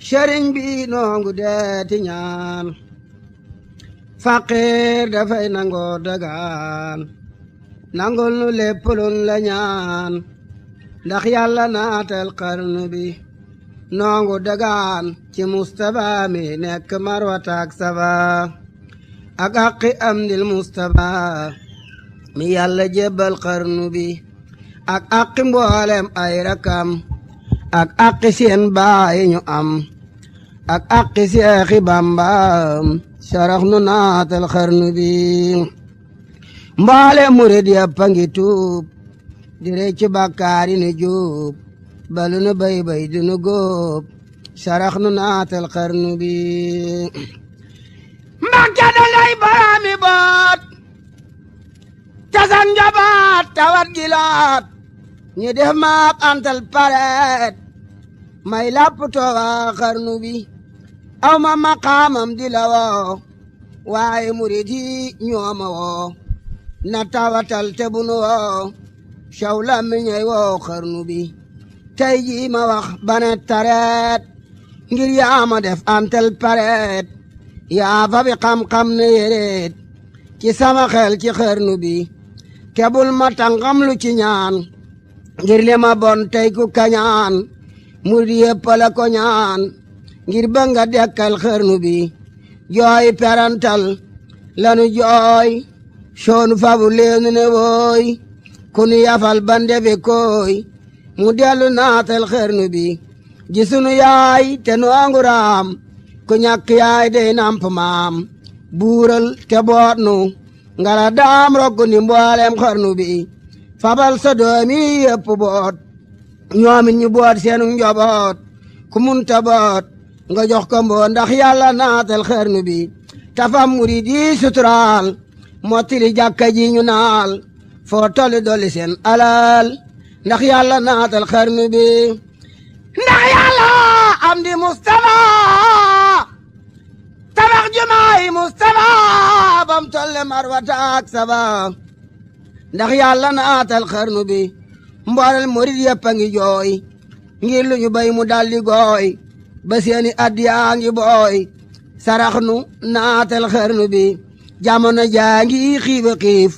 sëriñ bi noongu deeti ñaan faqiir dafay nangoo dagaan nangul nu lépp luñ la ñaan ndax yàlla naatal xarnu bi noongu dagaan ci Mustapha mi nekk marwataak safa ak aqi amdil Mustapha mi yàlla jébbal xarnu bi ak aqi mboolem ay rakam ak aqi seen baay ñu am ak aqi seexi Bamba sarax nu naatal xarnu bi mboolem murid yàppa ngi tuub di recc bàkkaar yi nu juub balu nu bay bay du nu góob sarax nu naatal xarnu bi Mbàkke da ngay baraami boot tasan njabaat tawat gilaat ñu def maap antal pareet may lapp toowa xarnu bi aw ma maqaamam di la woo waaye murid yi ñooma woo na tawatal te bunu woo caw la mi ñey woo xarnu bi tey jii ma wax bane tareet ngir yaa ma def antal pareet yaa fa bi xam-xam ne yéreet ci sama xel ci xarnu bi kebul ma tàngam lu ci ñaan ngir li ma bon tey ku kañaan murid yépp la ko ñaan ngir ba nga dekkal xarnu bi jooy perantal lanu jooy soonu fabu leenu ne wooy ku nu yafal ba ndefe kooy mu dellu naatal xarnu bi ji sunu yaay te nu anguraam ku ñàkk yaay dey namp maam buural te boot nu ngala daam rokku ni mboolem xarnu bi fabal sa doomi yépp boot ñoomit ñu boot seenu njoboot ku munta boot nga jox ko mboo ndax yàlla naatal xarnu bi tafam murid yi suturaal mottili jàkka ji ñu naal foo tolli dolli seen alal ndax yàlla naatal xarnu bi ndax yàlla am di Mustafa tabax jumaay Mustafa bam tolle marwata ak saba ndax yàlla naatal xarnu bi mboolel murid yëpp a ngi jooy ngir lu ñu bay mu daldi gooy ba seeni addiyaa ngi booy sarax nu naatal xarnu bi jamono jaa ngi xiiba xiif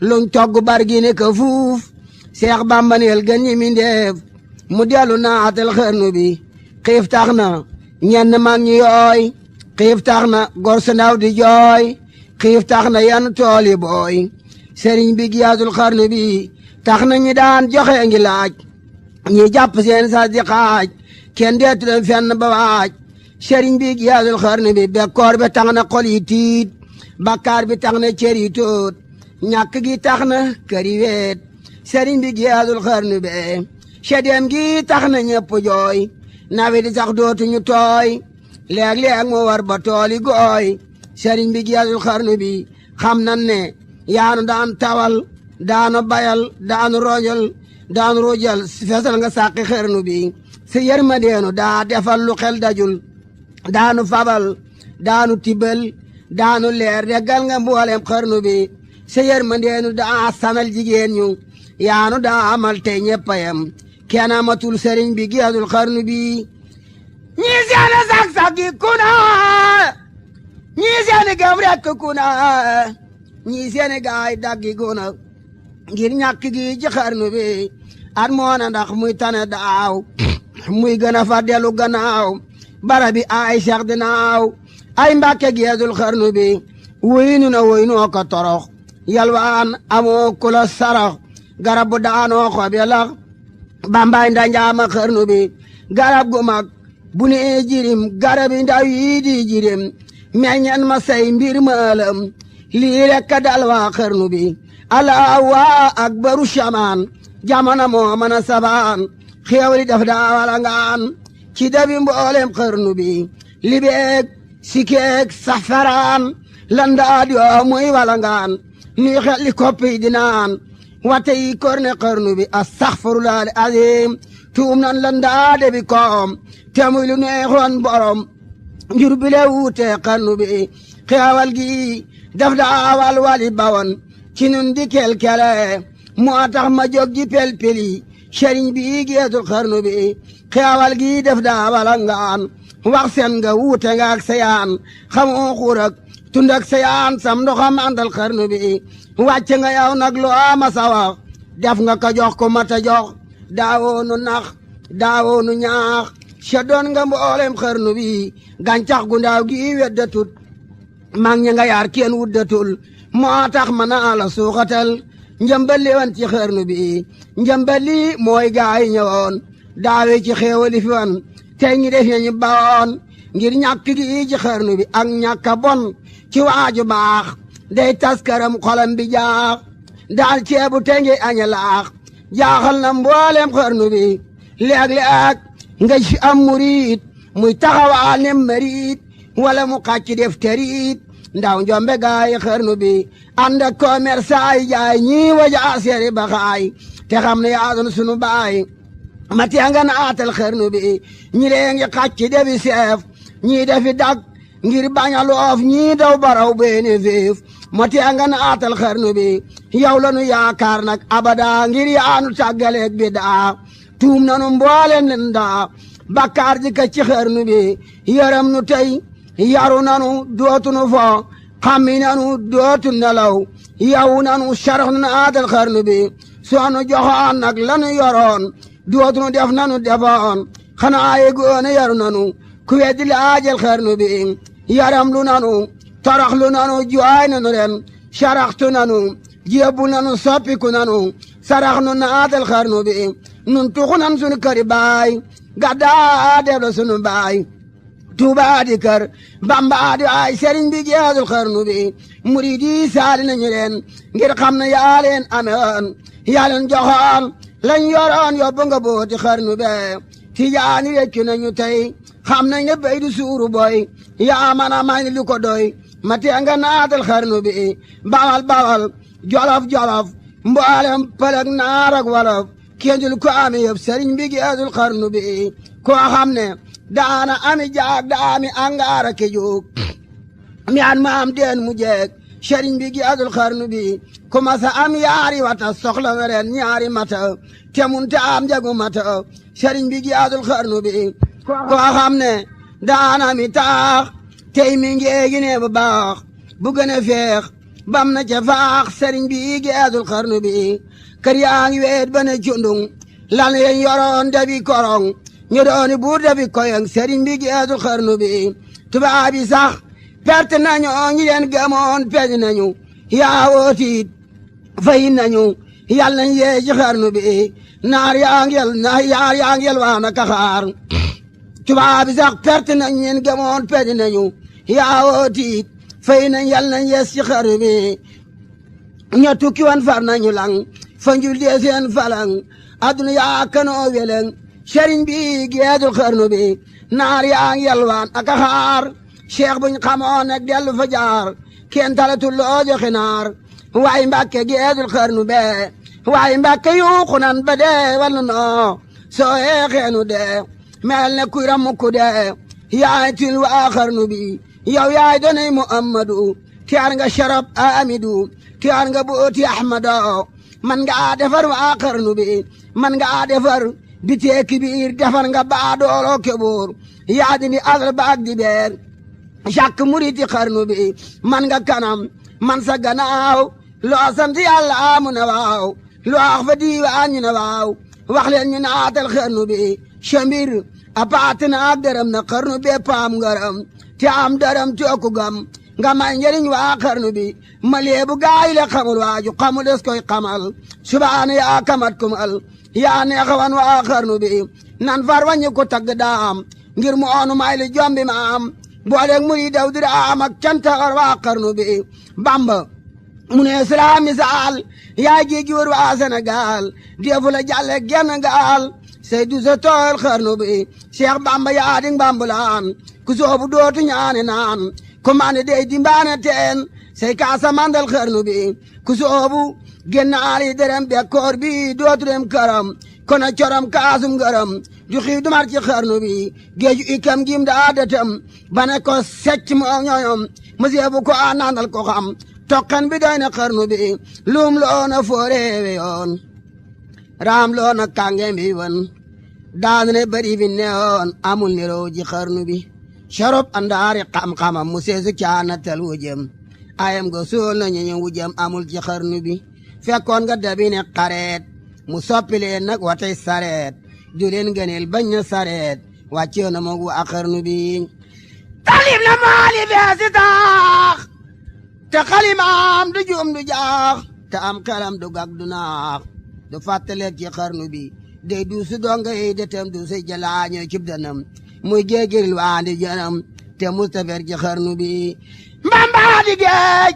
luñ togg bargi ne ka fuuf Seex Bamba neel gën ñi mi ndeef mu dellu naatal xarnu bi xiif tax na ñenn mag ñi yooy xiif tax na gor su ndaw di jooy xiif tax na yenn tool yi booy sëriñ bi giyaatul xarnu bi tax na ñi daan joxe ngi laaj ñi jàpp seen sas di xaaj kenn deetu leen fenn ba waaj sëriñ bi giyaatul xarnu bi bekkoor bi tax na xol yi tiit bakkaar bi tax na cër yi tóot ñàkk gi tax na kër yi weet sëriñ bi giyaatul xarnu bi sedeem gi tax na ñëpp jooy nawe di sax dootuñu tooy léeg-léeg mu war ba tooli gooy sëriñ bi giyaatul xarnu bi xam nan ne yaanu daan tawal daanu bayal daanu rojal daanu rojal fesal nga sàqi xarnu bi si yërmandeenu daa defal lu xel dajul daanu fabal daanu tibal daanu leer reggal nga mboolem xarnu bi si yërmandeenu daa sanal jigéen ñu yaanu daa amal tey ñeppayam kenn amatul sëriñ bi giyaatul xarnu bi ñii seeni sak-saki kuna ñii seeni gam rekk kuna ñii seeni gaay daggi kuna ngir ñàkk gi ci xarnu bi at moona ndax muy tane daaw muy gën a fa dellu gannaaw bara bi ay seex dinaaw ay mbàkke giyaatul xarnu bi wuynu na wuynoo ko torox yalwaan amoo kula sarax garab bu daanoo xob ya lax bambaay ndanjaama xarnu bi garab gu mag bu ne jirim garab yi ndaw yi di jirim meññen ma say mbir maalam lii rekk dal waa xarnu bi allahu akbaru shamaan jamana moo mën a sabaan xéewali daf daa walangaan ci dabi mboolem xarnu bi libeeg sikeeg safaraan landaa di oo muy walangaan nuy xelli koppi di naan wate yi korne xarnu bi astaxfirullah al azim tuum nan landaa debi koom te muy lu neexoon borom njur bile wuute xarnu bi xéewal gi daf daa wal wali bawoon ci nun di kelkele moo tax ma jóg ji pelpeli sëriñ bi geesul xarnu bi xeewal gi def daa walangaan wax seen nga wuute nga ak sayaan xamoo xuur ak tund ak sayaan sam ndoxam àndal xarnu bi wàcc nga yow nag lu ama sa wax def nga ko jox ko mata jox daawoonu nax daawoonu ñaax sa doon nga mboolem xarnu bi gàncax gu ndaaw gi weddatut mag ñi nga yaar kenn wuddatul moo tax mën naa la suuxatal njëmbali wan ci xarnu bi njëmbali mooy gaay ñëwoon daawe ci xéewali fi wan tey ñi def ñu bawoon ngir ñàkk gi ci xarnu bi ak ñàkka bon ci waaju baax day taskaram xolam bi jaax daal ceebu te ngi aña laax jaaxal na mboolem xarnu bi léeg-léeg nga ci am murit muy taxawaal ne marit wala mu xàcc def terit ndaw njombe gaay xarnu bi ànd ak commerçant yi jaay ñii waja seeri baxaay te xam ne yaa doon sunu baay ma tee nga naatal xarnu bi ñi lee ngi xàcc defi seef ñii defi dag ngir bañ a loof ñii daw baraw beene féef ma tee nga naatal xarnu bi yow la nu yaakaar nag abada ngir yaanu tàggaleeg bi daa tuum nanu mbooleen len daa bakkaar ji ka ci xarnu bi yaram nu tey yaru nanu dootu nu fo xammi nanu dootu nelaw yaw nanu sarax nu naatal xarnu bi soo nu joxoon nag lanu yoroon dootu nu def nanu defoon xanaa yegoone yaru nanu ku weddi laajal xarnu bi yaram lu nanu torox lu nanu jooy nanu ren saraxtu nanu jébbu nanu soppiku nanu sarax nu naatal xarnu bi nun tuxu nan sunu këri baay gaddaa def la sunu baay Tuubaa di kër Bamba di ay sëriñ bi geesul xarnu bi murid yi saali nañu leen ngir xam ne yaa leen amewoon yaa leen joxoon lañ yoroon yóbbu nga booti xarnu be tijaani rekki nañu tey xam nañ ne béy du suuru boy yaa man a may lu ko doy ma tee nga naatal xarnu bi bawal bawal jolof jolof mboolem pëlëg naar ak wolof kenjul ko ami yëpp sëriñ bi geesul xarnu bi koo xam ne daana ami jaag daami angaara ke jóg mi an ma am deen mu jeeg sëriñ bi geesul xarnu bi ku masa am yaari wata soxla weren ñaari mata te mun te am jagu mata sëriñ bi geesul xarnu bi koo xam ne daana mi taax tey mi ngeegi ne bu baax bu gën a feex bam na ca faax sëriñ bi geesul xarnu bi kër yaa ngi weet ba ne cundung lal yeñ yoroon dabi korong ñu dooni buur dabi koyong sëriñ bi geesul xarnu bi tubaab yi sax perte nañu ñi leen gëmoon peñ nañu yaa wootiit fay nañu yal nañ yee ci xarnu bi naar yaa ngel waa na kaxaar tubaab yi sax perte nañ leen gëmoon peñ nañu yaa wootiit fay nañ yal nañ yees ci xarnu bi ña tukki wan far nañu lang fa njul dee seen falang adduna yaa kanoo weleng sëriñ bi geesul xarnu bi naar yaa ngi yalwaan ak a xaar cheikh buñ xamoon ak dellu fa jaar kenn talatu loo joxe naar waaye mbàkke geesul xarnu be waaye mbàkke yuuxu nan ba dee wallu noo soo yeexeenu dee mel ne kuy ramukku dee yaay til waa xarnu bi yow yaay donay muhammadu tiyaar nga sharab amidu tiyaar nga booti ahmado man nga defar waa xarnu bi man nga defar bitee kibiir defar nga baadooloo keboor yaa dindi asal baag di beer càkk muriti xarnu bi man nga kanam man sa ganaaw loo sant yàlla amu ne waaw loo wax fa diiwaan ñu ne waaw wax leen ñu naatal xarnu bi chambir a paati na ak dërëm na xarnu bi paam ngaram te am dërëm cooku gam nga may njëriñ waa xarnu bi ma leebu gaay le xamul waaju xamul des koy xamal subaana yaa kamat kumal yaa neexawan waa xarnu bi nan far wañu ko tagg daam ngir mu oonu may li jombi maam booleeg muri daw dira am ak cantaxar waa xarnu bi bamba mu ne islam misaal yaa géej wër waa Sénégal defu la jàlle genn gaal say du sa tool xarnu bi Cheikh Bamba yaa di mbambulaan ku soobu dootu ñaane naan ku mane dey di mbaane teen say kaasa mandal xarnu bi ku soobu gennaali derem bekkoor bi dootu dem këram kono corom kaasum ngërëm du xiif du mar ci xarnu bi géeju ikam gim daa dëtëm bane ko secc moo ñoñom monsieur bu ko a nandal ko xam tokkan bi doy na xarnu bi luum loona fooreewe yoon raam loo na kàngem bi won daanu ne bari bi neewoon amul niroo ji xarnu bi sharop andaari xam-xamam mu seesu caanatal wujëm ayam go suul na ñeñu wujëm amul ci xarnu bi fekkoon nga dabi ne xareet mu soppi leen nag watay sareet du leen gëneel bañ na sareet wàccee na moog waa xarnu bi talib na maali beesi taax te xalimaam du juum du jaax te am xelam du gag du naax du fàttaleeg ci xarnu bi dey du su donga yi detem du si jalaañoo cib danam muy géegiril waandi janam te mustafer ci xarnu bi mbambaa di géej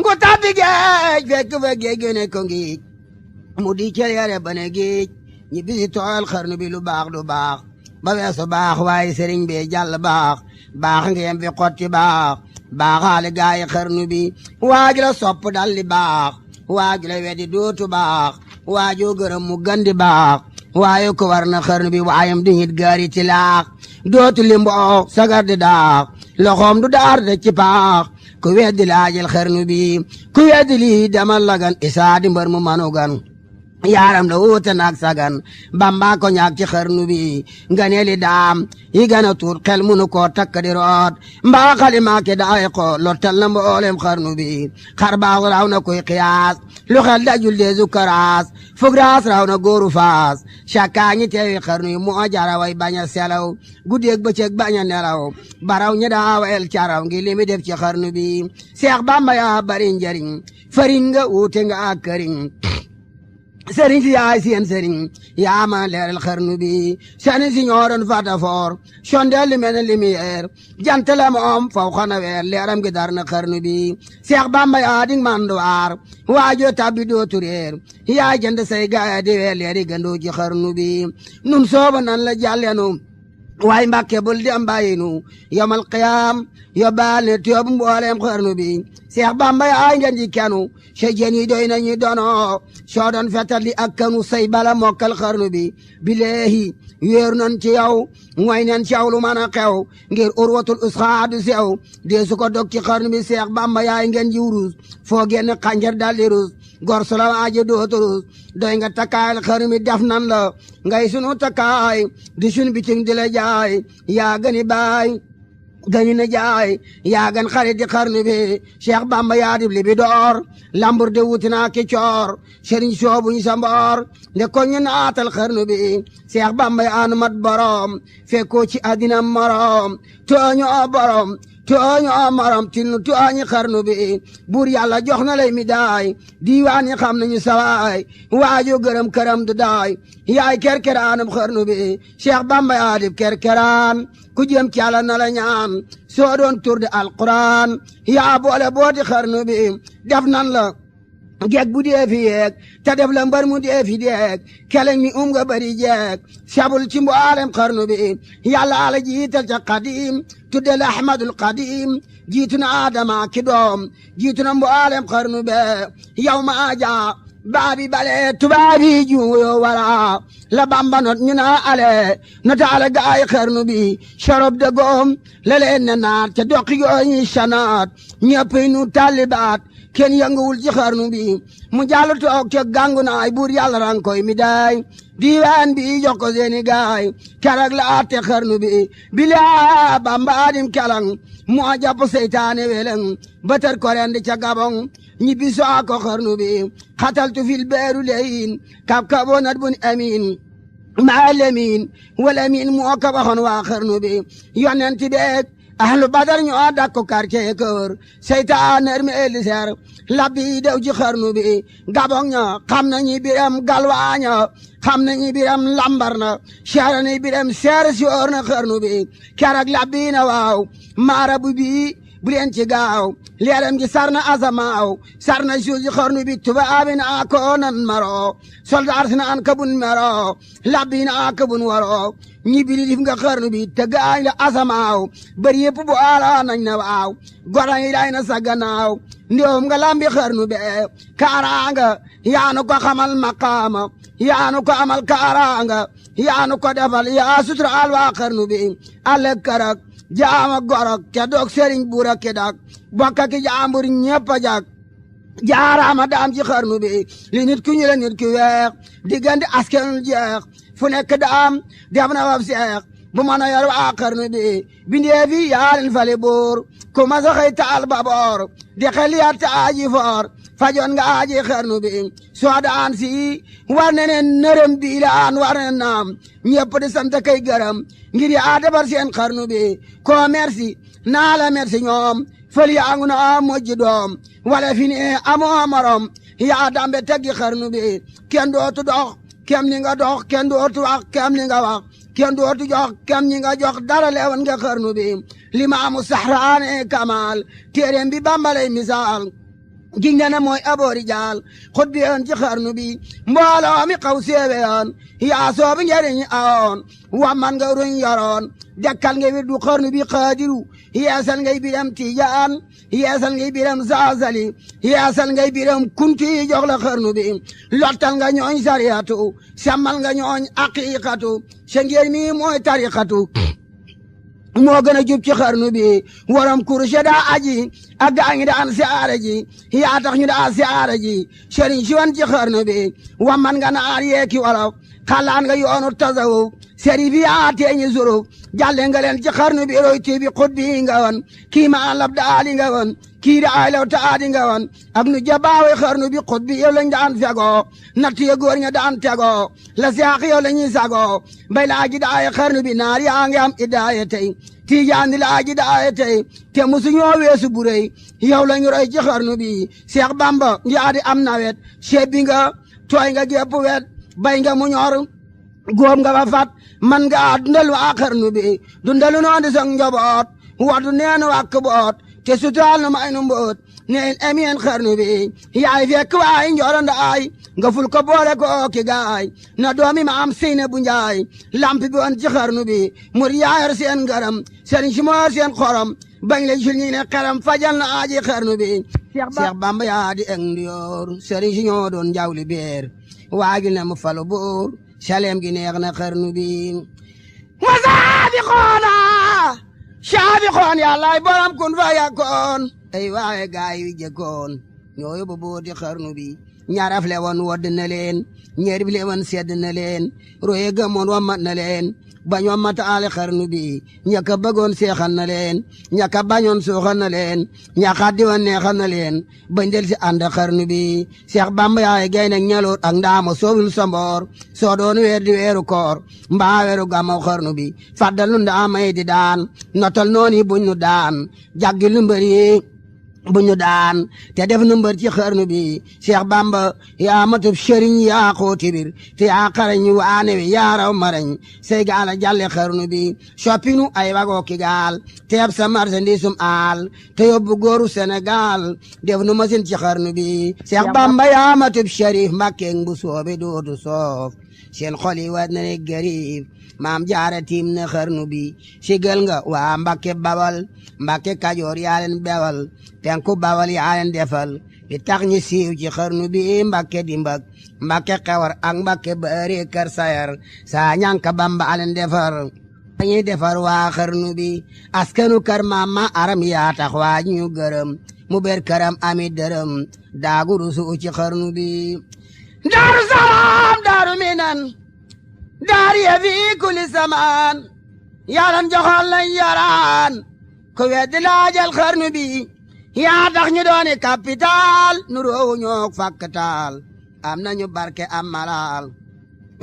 ngu tabbi géej fekk fa géej gene ko ngiij mu di cel yare bane géej ñi bisi tooyal xarnu bi lu baax du baax ba weesu baax waaye sëriñ bi jàll baax baax ngeen fi xotti baax baaxaale gaayi xarnu bi waaju la sopp dal di baax waaju la weddi dootu baax waajoo gërëm mu gandi baax waaye ko war na xarnu bi waayam du ñit gaari ti laax dootu limboo sagar di daax loxoom du daar de ci paax ku weddi laajal xarnu bi ku weddi lii demal lagan isaa di mbër mu manu gan yaaram la wuute naag sagan bamba ko ñaag ci xarnu bi nga neeli daam yi gën a tuut xel munu koo takk di root mbaa xalimaa ke daay ko lottal na mboolem xarnu bi xar baax raw na koy xiyaas lu xel dajul deesu karaas fugraas raw na góoru faas cakkaa ñi teewi xarnu yi moo jara way bañ a selaw guddeeg bëccëg bañ a nelaw baraw ñi daawel caraw ngi limi def ci xarnu bi seex bamba yaa bari njariñ fariñ nga wuute nga ak këriñ sëriñ si yaay seen sëriñ yaa ma leeral xarnu bi sëriñ si ñoo doon fata foor sondeel li mel ne lumière jant la moom faw xana weer leeram gi dar na xarnu bi seex bamba yaa di manduwaar waajoo tabbi dootu réer yaa jënd say gaaya di weer leeri gandoo ci xarnu bi nun sooba nan la jàllenu waaye mbàkke bul dem bàyyinu yomal qiyaam yóbbaal ne tiyoob mbooleem xarnu bi seex bamba yaay ngeen di kenu sa jën yi doy nañu dono soo doon fetal li ak kanu say bala mokkal xarnu bi bileehi wéeru nan ci yow mooy nen ci yow lu mën a xew ngir urwatul usxaadu sew dee su ko dog ci xarnu bi seex bamba yaay ngeen ji wurus foo génn xànjar daldi rus gor su la waaje dootu rus doy nga takkaayal xarnu bi def nan la ngay sunu takkaay di sunu biting di la jaay yaa gëni baay gani na jaay yaa gan xarit di xarnu bi Cheikh Bamba yaa dib li bi door lambur de wuti naa ki coor sëriñ soobu ñu sa mboor nde ko ñu naatal xarnu bi Cheikh Bamba yaa nu mat borom fekkoo ci àddina morom tooñu borom tooñu morom tinu tooñi xarnu bi buur yàlla jox na lay mi daay diiwaan yi xam nañu sawaay waaju gërëm këram du daay yaay kerkeraanum xarnu bi Cheikh Bamba yaa dib kerkeraan ku jëm ci Yàlla na la ñaan soo doon tur de alquran yaa boole booti xarnu bi def nan la geeg bu dee fi yeeg te def la mbar mu dee fi deeg keleñ mi nga bari jeeg sabul ci mboolem xarnu bi yàlla ala jiital ca qadim tudde la ahmadul qadim jiitu na adama ki doom jiitu na mboolem xarnu be yow ma aja baabi bale tubaabi juuyo wala la bamba not ñu naa ale nota ala gaay xarnu bi sorob de goom la leen ne naat ca doqi gooñi sanaat ñëpp nu talibaat kenn yënguwul ci xarnu bi mu jàll toog ca gàngu naay buur yàlla rang koy mi daay diiwaan bi jox ko seeni gaay keroog la atte xarnu bi bilaa bamba adim kelang moo jàpp seytaane weleng bëtër ko rendi ca gabong ñibbi soo ko xarnu bi xataltu fil beeru leyin kab kabonat bun amin maa lemin wala min moo ko waxoon waa xarnu bi yonent beeg ahlu badar ñoo dakko quartier kër seytaan mi eliser labbi dew ci xarnu bi gabong ña xam nañu biram galwaaña xam nañu biram lambar na seera ni biram seere si oor na xarnu bi keroog labbi na waaw maarabu bi bu leen ci gaaw leeram gi sar na asamaaw sar na suuf si xarnu bi tubaabi na ko nan maro soldaar si na an kabun mero labbi na kabun waro ñi bili dif nga xarnu bi te gaañ la asamaaw bari yëpp bu ala nañ na waaw goran yi day na sa gannaaw ndiwum nga lambi xarnu be kaaraanga yaanu ko xamal maqaama yaanu ko amal kaaraanga yaanu ko defal yaa suturaal waa xarnu bi ale karak jaama gorok ke dog sëriñ buura ke dak bokka ki jaambur ñëpp a jak jaaraama daam ci xarnu bi li nit ku ñu la nit ku weex diggante askan jeex fu nekk daam def na wab seex bu mën a yor waa xarnu bi bindee fi yaalin fali buur ku ma sa xëy taal baboor di xel yaat ta aji foor fajoon nga aji xarnu bi soo daan si war ne ne nërëm biilaan war ne naam ñëpp di sant kay gërëm ngir yaa defar seen xarnu bi ko merci naa la merci ñoom fël yaa ngu na mojji doom wala fi ne amoo morom yaa dambe teggi xarnu bi kenn dootu dox kem ni nga dox kenn dootu wax kem ni nga wax kenn dootu jox kem ñi nga jox dara leewan nga xarnu bi limaamu saxraane kamal téeréem bi bambalay misaal giñ ne mooy aboori jaal xut bi yoon ci xarnu bi mbooloo mi xaw séewe yoon yaa soobi njariñ awoon wamman nga ruñ yoroon dekkal nga wirdu xarnu bi xaadiru yeesal ngay biram tijaan yeesal ngay biram saasali yeesal ngay biram kunti jox la xarnu bi lottal nga ñooñ sariyatu semmal nga ñooñ aqiqatu sa ngeen mi mooy tariqatu moo gën a jub ci xarnu bi waram kurushe daa aji ak gaa ngi daan siyaare ji yaa tax ñu daa siyaare ji sëriñ si wan ci xarnu bi wamman nga naar yeeki wolof xalaan nga yoonu tasawuf sëriñ bi yaa teeñi suruf jàlle nga leen ci xarnu bi roy ti bi xut bi nga wan kii ma lab daali nga wan kii da ay law taadi nga wan ak nu jabaawe xarnu bi xut bi yow lañ daan fegoo natt ya góor ña daan tegoo la seex yow la ñuy sagoo bay laaji daaye xarnu bi naar yaa ngi am idaaye tey tiijaan di laaji daaye tey te musu ñoo weesu bu rëy yow lañu roy ci xarnu bi Seex Bamba yaa di am nawet sebbi nga tooy nga gépp wet bay nga mu ñor góob nga ba fat man nga dundal waa xarnu bi dundalu noon di song njaboot wadu neen wàkk boot te sutaal nu may nu mboot neen emeen xarnu bi yaay fekk waay njorondaay nga ful ko boole ko ki gaay na doomi ma am seyne bu njaay lamp bi woon ci xarnu bi mur yaayar seen ngaram sëriñ si moor seen xorom bañ la sul ñi ne xaram fajal na aaji xarnu bi Seex Bamba yaa di eng ndiyoor sëriñ si ñoo doon njawli beer waagi na mu falu buur saleem gi neex na xarnu bi wa saabiqoona yàllaay borom kun fa yakkoon ay waaye gaay wi jëkkoon ñoo yóbbu booti xarnu bi ñaaraf le woon wodd na leen ñeerif le woon sedd na leen roye gëmoon wammat na leen bañ wammat aale xarnu bi ñaka bëggoon seexal na leen ñaka bañoon suuxal na leen ñaka diwan neexal na leen bañ del si ànd xarnu bi Seex Bamba yaay gay nag ñaloot ak ndaama soowul somboor soo doon weer di weeru koor mbaa weeru gàmmaw xarnu bi faddal nu ndaamay di daan notal nooni buñ nu daan jaggi lu mbër yi bu ñu daan te def nu mbër ci xarnu bi Seex Bamba yaa matub sëriñ yaa xooti bir te yaa xarañ waane wi yaa raw marañ say gaal a jàlle xarnu bi soppinu ay wagoo ki gaal teeb sa marchandisum aal te yóbbu góoru Sénégal def nu masin ci xarnu bi Seex Bamba yaa matub sharif mbàkkeeng bu soobe dootu soof seen xol yi wat na ne gariif maam jaara tiim na xarnu bi sigal nga waa Mbàkke Bawal Mbàkke Kajoor yaa leen bewal penku Bawal yaa leen defal li tax ñi siiw ci xarnu bi Mbàkke Dimbak Mbàkke Xewar ak Mbàkke Bari Kër Sayar saa ñanka Bamba alen defar dañuy defar waa xarnu bi askanu kër maam ma aram yaa tax waa ñu gërëm mu ber këram ami dërëm daagu rusu ci xarnu bi Daaru Salaam Daaru Minan daari ya fi kulli samaan yaran joxoon lañ yaraan ku weddi laajal xarnu bi yaa tax ñu dooni capital nu roowu ñoo fakkatal am nañu barke am malal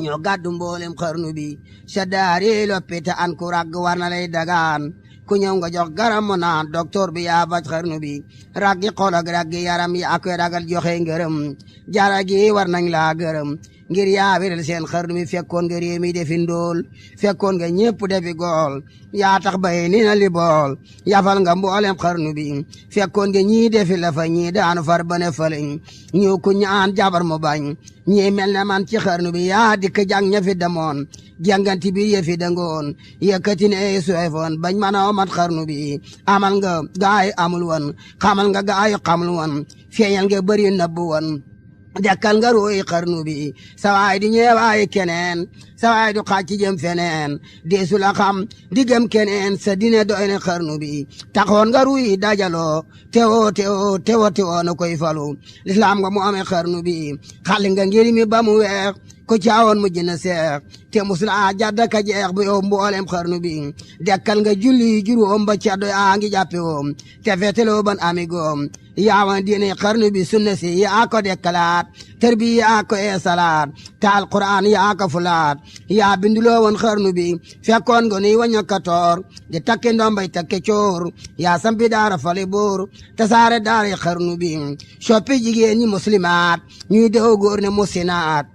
ñoo gàddu mboolem xarnu bi sa daari loppita an ku ragg war na lay dagaan ku ñëw nga jox garam mu naan docteur bi yaa faj xarnu bi raggi xol ak raggi yaram yaa koy ragal joxe ngërëm jara gi war nañ laa gërëm ngir yaa wéral seen xarnu bi fekkoon nga réew mi defi ndóol fekkoon nga ñépp defi gool yaa tax bay ni na li bool yafal nga mboolem xarnu bi fekkoon nga ñii defi la fa ñii daanu far bane faleñ ñëw ku ñaan jabar mu bañ ñii mel ne man ci xarnu bi yaa dikk jàng ña fi demoon jànganti bi yëfi dangoon yëkkati ne suefoon bañ mën a omat xarnu bi amal nga gaay amul woon xamal nga gaay xamul woon feeñal nga bëri nëbbu woon dekkal nga ruuy xarnu bi sawaay di ñeewaay keneen sawaay du xàcc jëm feneen deesu la xam digam keneen sa dine doy ne xarnu bi taxoon nga ruuy dajaloo teewoo na koy falu lislaam nga mu amee xarnu bi xali nga ngir mi ba mu weex ko caawoon mujj na seex te musula jadda ka jeex bu yow mboolem xarnu bi dekkal nga julli juróom ba caddo yaa ngi jàppe woom te feeteloo ban amigoom yaawan diine xarnu bi sunna si yaa ko dekkalaat terbi yaa ko eesalaat te alquran yaa ko fulaat yaa binduloo woon xarnu bi fekkoon nga nuy waña katoor di takke ndombay takke coor yaa sampi daara fale boor te saare daara xarnu bi soppi jigéen ñi muslimaat ñuy dew góor ne musinaat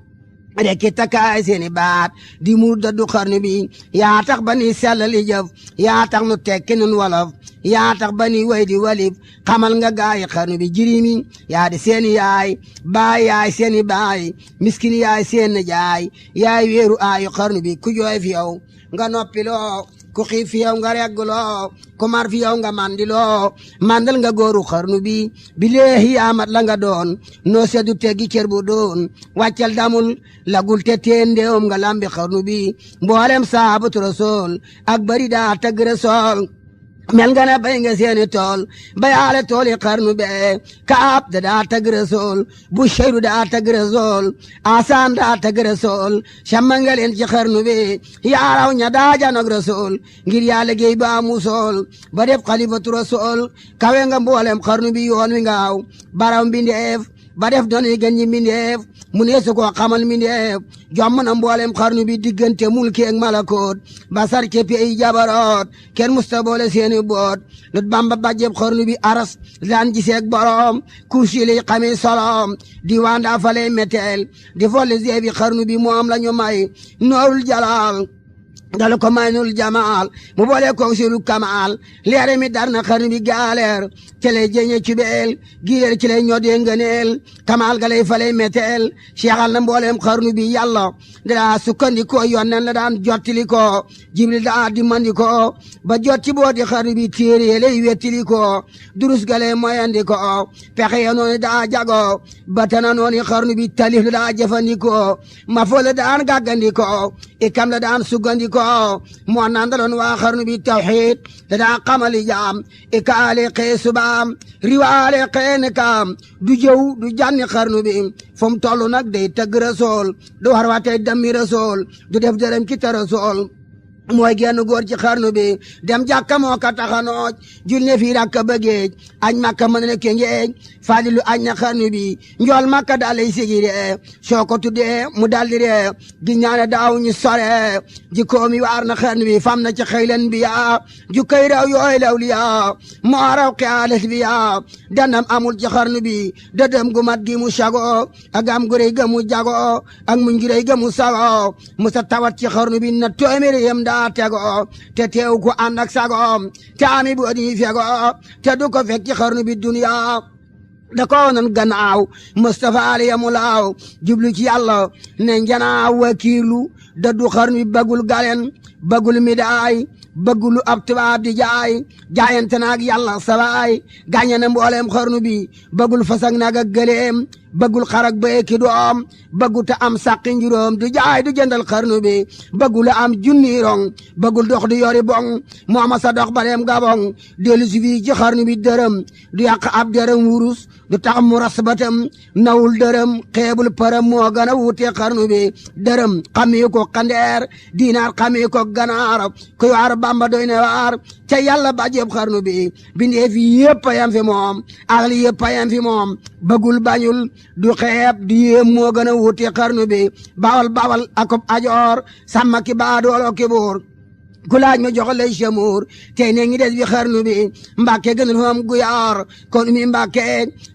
rekki takkaay seeni baat di mu daddu xarnu bi yaa tax ba ni sellali jëf yaa tax nu tekki nun wolof yaa tax ba ni way di walif xamal nga gaayi xarnu bi jirimi yaa di seeni yaay baay yaay seeni baay miskin yaay seen jaay yaay weeru aayu xarnu bi ku jooy fi yow nga noppiloo ku xiif fi yow nga regguloo ku mar fi yow nga mandiloo mandal nga góoru xarnu bi bileehi yaamat la nga doon noo seddu teggi cër bu doon wàccal damul lagul te teen ndeewum nga lambi xarnu bi mboolem saabatu rasool ak bari daa tagg rasool mel nga ne bay nga seeni tool bayaale tooli xarnu bee kaab da daa tagg rasool bu sheyru daa tagg rasool asaan daa tagg rasool camma nga leen ci xarnu bi yaaraw ña daa janog rasool ngir yaa liggéey ba musool ba def xalifatu rasool kawe nga mboolem xarnu bi yoon wi ngaaw baraw mbindeef ba def dooni gën ñi mbindeef mu neesu koo xamal mbindeef jomm na mboolem xarnu bi diggante mulki ak malakoot ba sar ke pey jabaroot kenn musta boole seeni boot lut bamba bàjjeb xarnu bi aras daan giseeg borom kursi li xamee solom diwaan daa faley meteel di folli zeebi xarnu bi moom la ñu may noorul jalal dal ko maynul jamaal mu boole ko siru kamaal leere mi dar na xarnu bi gaaleer ci lay jëñe ci beel gileer ci lay ñodee ngëneel kamaal ga lay faley meteel seexal na mbooleem xarnu bi yàlla daa sukkandikoo yonnen la daan jottili ko jibril daa dimandi ko ba jot ci booti xarnu bi téere lay wettili ko durus ga lay moyandi ko pexe ya noonu daa jago batana noonu xarnu bi talif la daa jëfandikoo ma fo la daan gàggandiko ikam la daan suggandiko moo nandaloon waa xarnu bi tawxiid da daa xamali jaam ikaale xee subaam riwaale xee nekaam du jëw du jànni xarnu bi fu mu toll nag day tëgg rasool du war waatee dammi rasool du def dërëm ki ta rasool mooy genn góor ci xarnu bi dem jàkka moo ka taxanooj jul ne fii rakka bëggeej añ makka mën na ke ngeej fadilu añ na xarnu bi njool makka dalay sigire soo ko tuddee mu daldi ree gi ñaane daaw ñu sore ji koomi waar na xarnu bi fam na ci xëylen bi yaa ju këy raw yooy law li yaa moo raw xeales bi yaa dandam amul ci xarnu bi dëdëm gu mat gi mu sago ak am gu rëy ga mu jago ak muñ gi rëy ga mu sago mu sa tawat ci xarnu bi na téeméeri yem daa tego te teew ku ànd ak sagoom te ami bu di fego te du ko fekk ci xarnu bi duniya da ko nan gannaaw Mustafa aliyamu laaw jublu ci yàlla ne njanaaw wakiilu da du xarnu bi bagul galen bagul midaay bëggulu ab tubaab di jaayante naag yàlla sawaay gàññe na mbooleem xarnu bi bëggul fasag naag ak gëleem bëggul xarak béyki doom bëggu te am sàqi njuróom du jaay du jëndal xarnu bi bëggul am junni rong bëggul dox di yori bong mooma sa dox baleem gabong dellu si fii ci xarnu bi dërëm du yàq ab dërëm wurus du tax mu ras batam nawul dërëm xeebul përëm moo gën a wuute xarnu bi dërëm xamee ko xandeer diinaar xamee ko ganaar kuy waar bamba doy ne waar ca yàlla bàjjeb xarnu bi bindee fi yëpp a yam fi moom alal yëpp a yam fi moom bëggul bañul du xeeb du yéem moo gën a wuute xarnu bi bawal bawal akob ajoor sàmma ki baadoolo ki buur ku laaj ma jox lay Chamour tey ne ngi des bi xarnu bi Mbàkke gënal fa am guyaar kon mi Mbàkke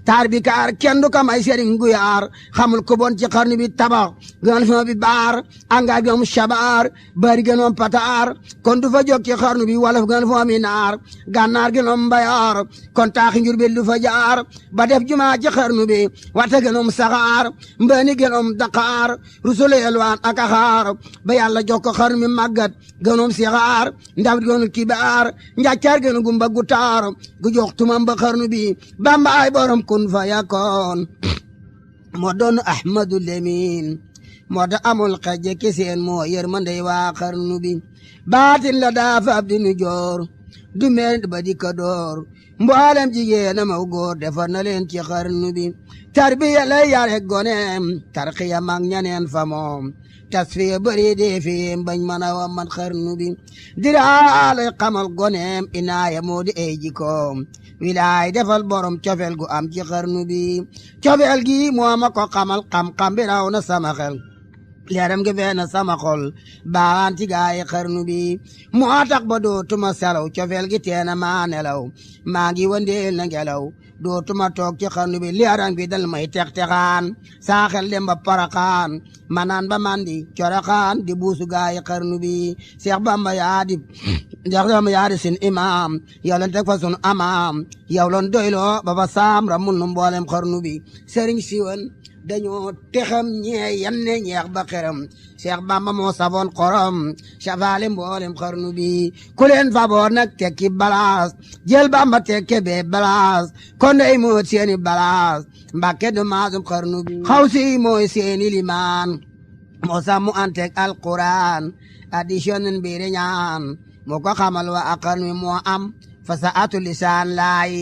taar bi kaar kenn du ko may sëriñ guyaar xamul ko bon ci xarnu bi tabax gënal fa bi baar anga bi am shabaar bari gënoom pataar kon du fa jóg ci xarnu bi wolof gënal fa mi naar gànnaar gënoom mbayaar kon taaxi njur bi du fa jaar ba def jumaa ci xarnu bi wata gënoom saxaar mbëni gënoom daqaar rusule yelwaan ak axaar ba yàlla jox ko xarnu bi màggat gënoom xaar ndaw doon kibaar njàccaar gën gumba gu taar gu jox tumam ba xarnu bi bamba ay borom kun fa yakoon moo doon Ahmadu Lemin moo tax amul xejje ki seen moo yërmandey waa xarnu bi baatin la daa fab di nu joor du meen ba di ko door mboolem jigéenam aw góor defar na leen ci xarnu bi tarbiya lay yare goneem tarxiya mag ñaneen fa moom tasfiya bëri dee fi bañ mën a wa man xarnu bi diraa lay xamal goneem inaaya moo di ay jikoom wilaay defal borom cofeel gu am ci xarnu bi cofeel gi moo ma ko xamal xam-xam bi raw na sama xel leeram gi fee na sama xol baawaan ci gaayi xarnu bi moo tax ba dootuma selaw cofeel gi teena maa nelaw maa ngi wandeel na ngelaw dootuma toog ci xarnu bi leeram bi dal may tex-texaan saa xel dem ba paraxaan manaan ba mandi coraxaan di buusu gaayi xarnu bi Seex Bamba yaa di sin imaam yow lan teg fa sun amaam yow lan doyloo ba fa saam ramul nu mboolem xarnu bi sëriñ siwan dañoo texam ñee yanne ñeex ba xeram Seex Bamba moo safoon xorom safaale mboolem xarnu bi ku leen faboor nag tekki balaas jël Bamba tekke bee balaas kon day moo seeni balaas Mbàkke du maasum xarnu bi xaw si mooy seeni limaan moo sàmmu antek alquran addition biiri ñaan moo ko xamal wa ak xarnu bi moo am fasaatu lisaan laay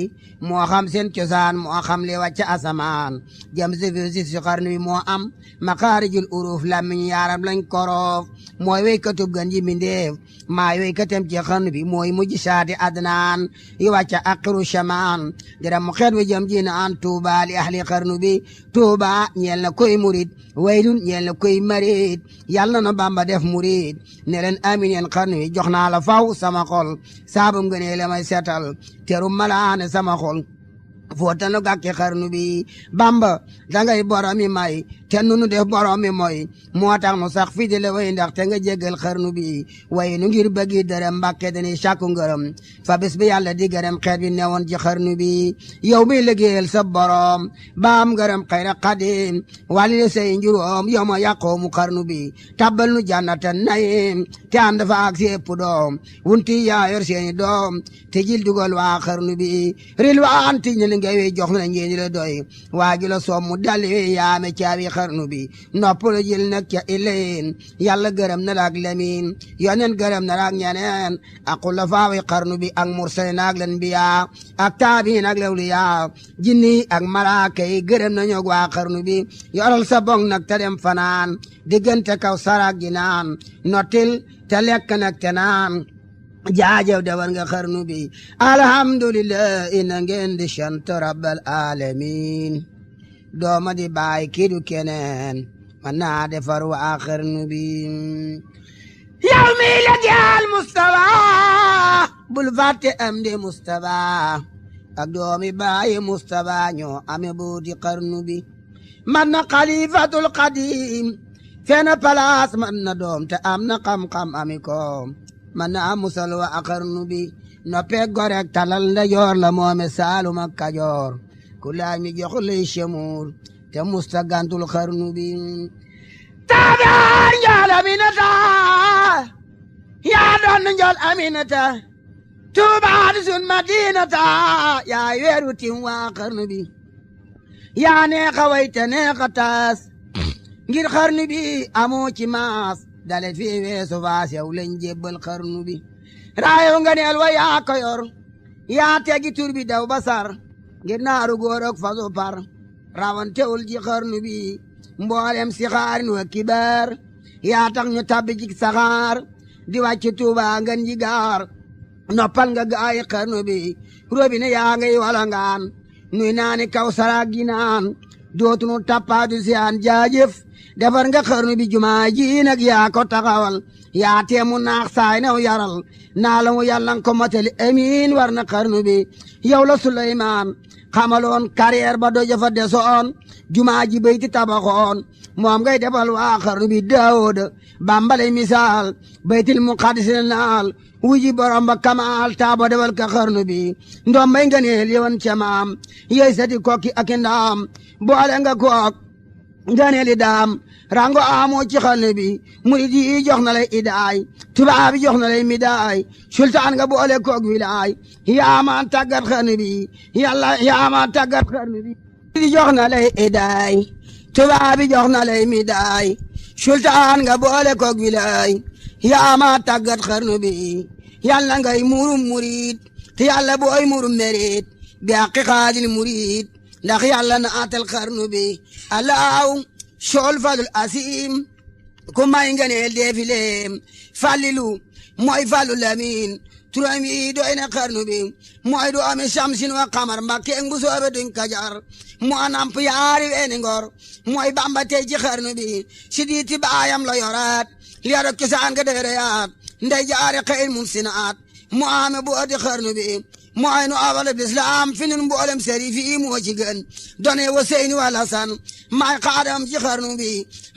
moo xam seen cosaan moo xam li wàcc asamaan jëm si xarnu bi moo am makaarijul uruf lamiñ yaaram lañ koroof mooy weykatub gan ji mindeef maay weykatem ci xarnu bi mooy mujj saati adnaan yi wàcc aqiru shamaan dara mu xeet wi jëm ji naan tuuba li ahli xarnu bi tuuba ñeel na koy murid waylun ñeel na koy marid yàlla na Bamba def murid ne leen amin yeen xarnu bi jox naa la faw sama xol saabum gënee la may setal terum malaane sama xol footanu gàkki xarnu bi Bamba dangay boromi may te nunu def boromi moy moo tax nu sax fi di la way ndax te nga jéggal xarnu bi way nu ngir bëggi dërëm Mbàkke dañuy sàkku ngërëm fa bis bi yàlla di gërëm xeet bi newoon ci xarnu bi yow mi liggéeyal sa borom baam ngërëm xayra xadim wàlli le say njuróom yow ma yàqoo mu xarnu bi tabbal nu jannatan nayim te ànd fa ak si ëpp doom wunti yaa yor seeni doom te jil dugal waa xarnu bi ril waan tiñ na li ngay wey jox na ngeen la doy waa gi la soom mu dalli wey yaame caabi xarnu bi nopp la jël nag ca ileen yàlla gërëm na la ak lemin yoneen gërëm na la ak ñeneen ak xulafaawi xarnu bi ak mursalin ak lanbiya ak taabiin ak lawliya jinni ak malaaka yi gërëm nañu waa xarnu bi yoral sa bong nag te dem fanaan diggante kaw sarak gi naan nottil te lekk nag te naan jaajëw dawar nga xarnu bi alhamdulillah ina ngeen di sant rabbal alamin dooma di baay kii du keneen man naa defar waa xarnu bi yow mi la jaal Mustafa bul fàtte am di Mustafa ak doomi baay Mustafa ñoo ame buuti xarnu bi man na xalifatul qadim fena palaas man na doom te am na xam-xam ami koom man na am musal wa ak xarnu bi noppee gorek talal nda joor la moome Saalum ak Kajoor ku laaj mi jox lay chemuur te musta gantul xarnu bi taabaan njool Aminata yaa doon njool Aminata tuubaa di sun madinata yaa weeru tim waa xarnu bi yaa neexa way te neexa taas ngir xarnu bi amoo ci maas dale fi weesu faas yow lañ jébbal xarnu bi raayo nga neel wa yaa ko yor yaa tegi tur bi daw basar ngir naaru góor ak fasu par rawantewul ci xarnu bi mboolem si xaarin wa kibaar yaa tax ñu tabbi ci saxaar di wàcc Tuuba ngan ji gaar noppal nga gaayi xarnu bi robine yaa ngay walangaan nuy naani kaw saraag gi naan dootunu tappaadu siyaan jaajëf defar nga xarnu bi jumaa ji nag yaa ko taxawal yaa teemu naax saay new yaral naa la mu yàllan ko motali amiin war na xarnu bi yow la Suleymaan xamaloon carrière ba doja fa desoon jumaa ji bayti tabaxoon moom ngay defal waa xarnu bi Daawuda bambale misaal baytil muqaddis naal wuji borom ba kamaal taabo defal ka xarnu bi ndoom may nga neel yoon ca maam yey sati kokki ak ndaam boole nga kook nga neeli daam rango amoo ci xarnu bi murid yi jox na lay idaay tubaab yi jox na lay midaay sultaan nga boole kook wilaay yaama tàggat xarnu bi yàlla yaama tàggat xarnu bi di jox na lay idaay tubaab bi jox na lay mi daay sultaan nga boole koog wilaay yaa ma tàggat xarnu bi yàlla ngay murum murid te yàlla booy murum merit bi àqi xaadil murid ndax yàlla na atal xarnu bi alaaw sool fadul asim ku may ngeneel deefileem fallilu mooy fallu lamin turam yi doy na xarnu bi mooy du ami samsin wa xamar mbakke ngu soobe duñ kajar mu anamp yaari weeni ngor mooy bamba tey ci xarnu bi si diiti baayam la yoraat li arab cosaan nga deereyaat ndey jaare xeyr mun sinaat mu ame booti xarnu bi mooy nu awalab lislaam fi nun mboolem sëriif yi moo ci gën done wa seyni wala san maay xaadam ci xarnu bi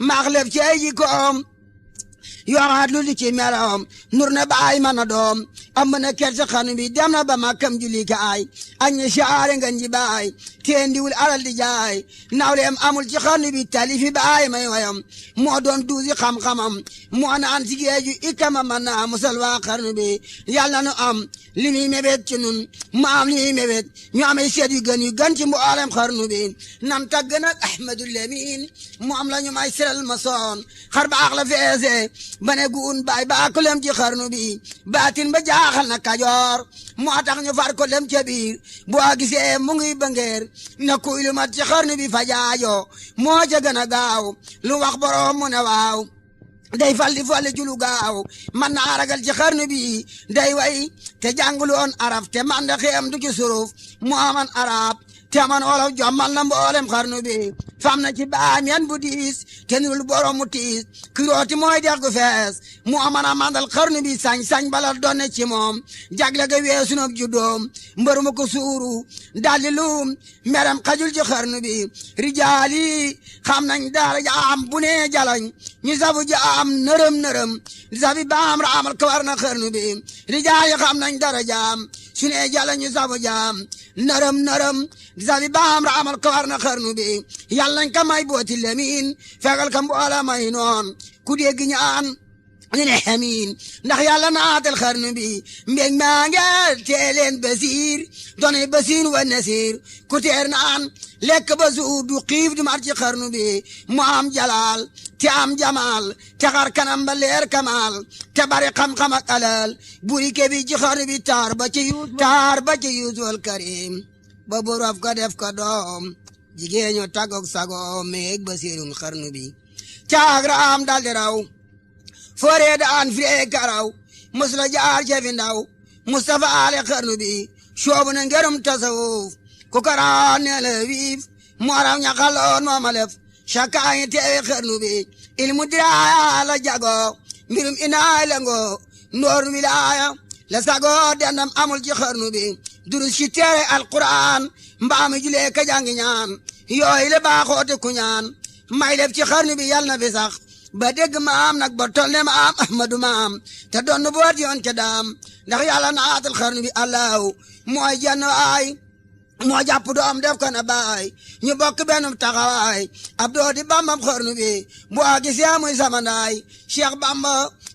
maax lef ci ay jikkoom yoraat lu di ci meloom nur na baay man a doom am na kersa xarnu bi dem na ba makkam julli kaay aññe saare nga nji baay teen diwul alal di jaay nawleem amul ci xarnu bi talifi baay may wayam moo doon duusi xam-xamam moo naan si géeju ikama man naa musal waa xarnu bi yàlla nu am li muy mébét ci nun mu am li muy mébét ñu amee seet yu gën ci mboolem xarnu bi nan tagg nag ahmadul lamin mu am la ñu may siral ma soon xar baax la feese ba ne guun baay baa ko lem ci xarnu bi baatin ba jaaxal na kajoor moo tax ñu far ko lem ca biir boo gisee mu ngi bangeer na kuy lu mat ci xarnu bi fa jaajo moo ca gën a gaaw lu wax boroom mu ne waaw day falli julu gaaw man naa ragal ci xarnu bi day way te jànguloon araf te man da xeem du ci suruf mu aman arab te man wolof jommal na mboolem xarnu bi fam na ci baam yan bu diis te nurul borom mu tiis kirooti mooy dex gu fees mu aman a mandal xarnu bi sañ bala doon ci moom jagle ga weesu na juddoom mbër ma ko suuru daldi luum meram xajul ci xarnu bi rijaali xam nañ daara jaam bu ne jalañ ñu sabu jaam nërëm sabi baam raamal kawar na xarnu bi rijaali xam nañ dara jaam su ne jalañ ñu sabu jaam nërëm sabi baam raamal kawar na xarnu bi yàlla nañ ka may booti lemin fegal ka mboola may noon ku dégg ñaan ñu ne amiin ndax yàlla naatal xarnu bi mbég maa nge teeleen basiir doone basiir wa nasiir ku teer naan lekk ba suur du xiif du mar ci xarnu bi mu am jalaal te am jamaal te xar kanam ba leer kamaal te bari xam-xam ak alal buri ke bi ci xarnu bi taar ba ci yuusul karim ba borof ko def ko doom jigéeñu tagok sago meeg basiirun xarnu bi caagraam daldi raw fooree daan firee karaw mos la jaar cefi ndaw Mustafa ale xarnu bi soobu na ngërëm tasawuf ku karaan ne la wiif moo raw ñaxaloon moo ma lef cakaayi teewe xarnu bi ilmu diraaya la jago mbirum inaay la ngo ndoor wilaaya la sago dendam amul ci xarnu bi durus ci teere alquran mbaami julee ka jangi ñaan yooyu le baaxoote ku ñaan may lef ci xarnu bi yal na fi sax ba dégg maam nag ba tol ne maam ahmadu maam te doon nu boot yoon ca daam ndax yàlla naatal xarnu bi allahu mooy jenn waay moo jàpp doom def ko na baay ñu bokk benn taxawaay ab doo di bambam xarnu bi bu a gisee muy samandaay cheikh bamba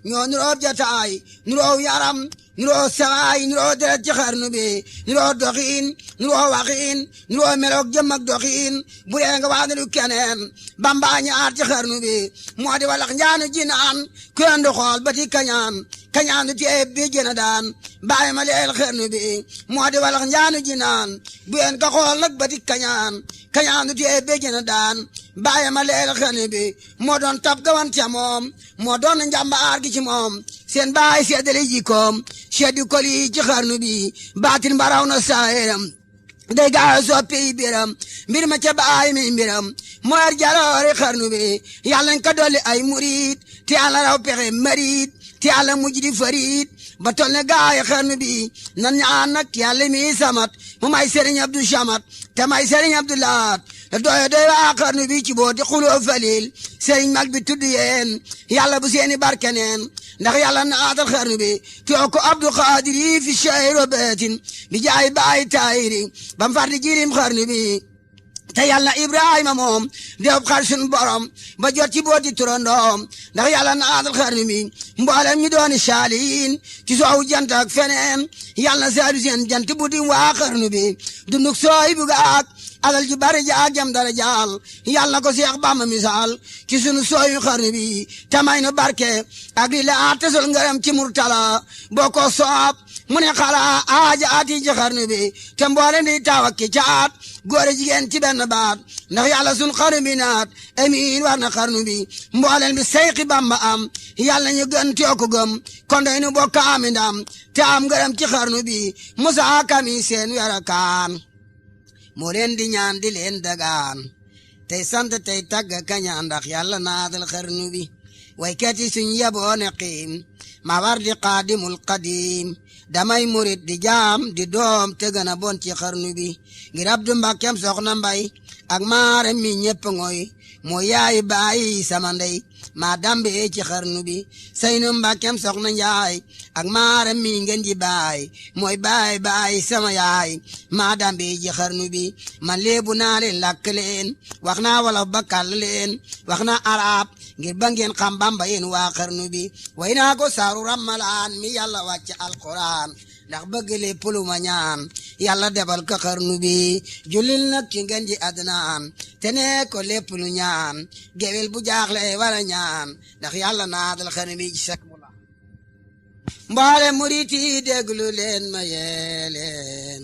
ñoo nuroo jataay nuroo yaram nuroo sawaay nuroo deret ci xarnu bi nuroo doxiin nuroo waxiin nuroo meloog jëm ak doxiin bu dee nga wax ne du keneen bamba ñaar ci xarnu bi moo di walax njaanu jinaan ku yendu xool ba ti kañaan du tee bi jëna daan bàyyi ma leel xarnu bi moo di walax njaanu jinaan bu yen ka xool nag ba ti kañaan du tee bi jëna daan bàyyi ma leel xarnu bi moo doon tab gawan ca moom moo doon njàmbaar gi ci moom seen baay seddale jikkoom seddi koli ci xarnu bi baatin baraw na saayeram day gaaw soppi biram mbir ma ca baay mi mbiram mooy jaloore xarnu bi yàlla nga ko dolli ay murid te yàlla raw pexe marid te yàlla mujj di farid ba tol ne gaay xarnu bi nan ñaan nag yàlla mi samat mu may sëriñ Abdou Samat te may sëriñ Abdou Laat doy waa xarnu bi ci booti xuloo falil sëriñ mag bi tudd yeen yàlla bu seeni barke neen ndax yàlla naatal xarnu bi too ko Abdou Xaadir yi fi shayro beetin bi jaay baay taayiri bam far di jirim xarnu bi te yàlla Ibrahima moom dew xar sun borom ba jot ci booti turandoom ndax yàlla naatal xarnu bi mboolem ñu dooni saaliin ci soowu jant ak feneen yàlla na saadu seen jant bu di waa xarnu bi dunduk sooy bu gaak alal ji bari jaag jam dara jaal yàlla na ko Seex Bamba misaal ci sunu sooyu xarnu bi tamay nu barke ak li la tesul ngërëm ci murtala boo ko soob mu ne xala aaja ati ci xarnu bi te mboole di taw ak ki caat góor jigéen ci benn baat ndax yàlla sun xarnu bi naat amiin war na xarnu bi mbooleen bi Seyxi Bamba am yàlla ñu gën tee ko gëm kon day nu bokk am ndam te am ngërëm ci xarnu bi Musaa Kami seen werakaan moo leen di ñaan di leen dagaan tey sant tey tagg kañaan ndax yàlla naatal xarnu bi waykat yi suñ yeboo ne xiim ma war di qaadimul qadim damay murit di jaam di doom te gën a bon ci xarnu bi ngir Abdu Mbàkkeem soxna Mbay ak maaram mi ñëpp ngoy moo yaay bàyyi sama ndey maa dambe ci xarnu bi Saynu Mbàkkeem soxna Njaay ak maaram mi ngeen ji baay mooy baay sama yaay maa dambe ci xarnu bi man léebu naa leen làkk leen wax naa wolof ba kàll leen wax naa arab ngir ba ngeen xam Bamba yéen waa xarnu bi way naa ko saaru Ramalaan mi yàlla wàcc alquran ndax bëgg lépp lu ma ñaan yàlla defal ko xarnu bi julil nag ci ngeen ji adnaan te ne ko lépp lu ñaan gewel bu jaaxle wala ñaan ndax yàlla naatal xarnu bi ci sak mula mboole murit yi déglu leen ma yee leen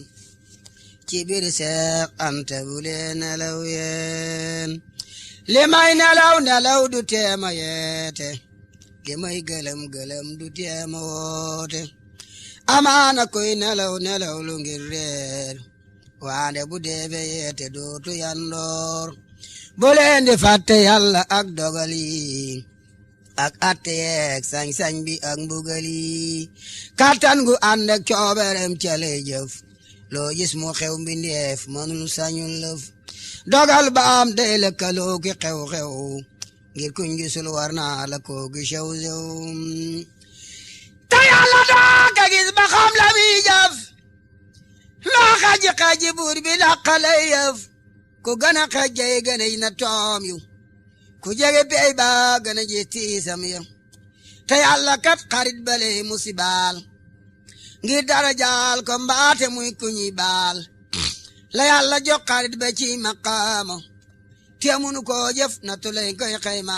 ci biir Seex Anta bu leen nelaw yeen li may nelaw du teema yeete li may gëlëm du teema woote amaana koy nelaw lu ngir reer waande bu deefe yeete dootu yandoor bu leen di fàtte yàlla ak dogal yi ak atte yeeg sañ-sañ bi ak mbugal yi kattan gu ànd ak cooberem ca lay jëf loo gis mu xew mbindeef mënul sañul lëf dogal ba am day lëkkaloo ki xew-xew ngir kuñ gisul war naa la koo gi sew-sew te yàlla daa ka gis ba xam la muy jëf loo xaji buur bi dàqalay yëf ku gën a xejjey gën a na toom yu ku jege pey ba gën a ji tiisam ya te yàlla kat xarit bale musibaal ngir dara jaal ko mbaate muy ku ñuy baal la yàlla jox xarit ba ci maqaama te munu koo jëf na tulay koy xayma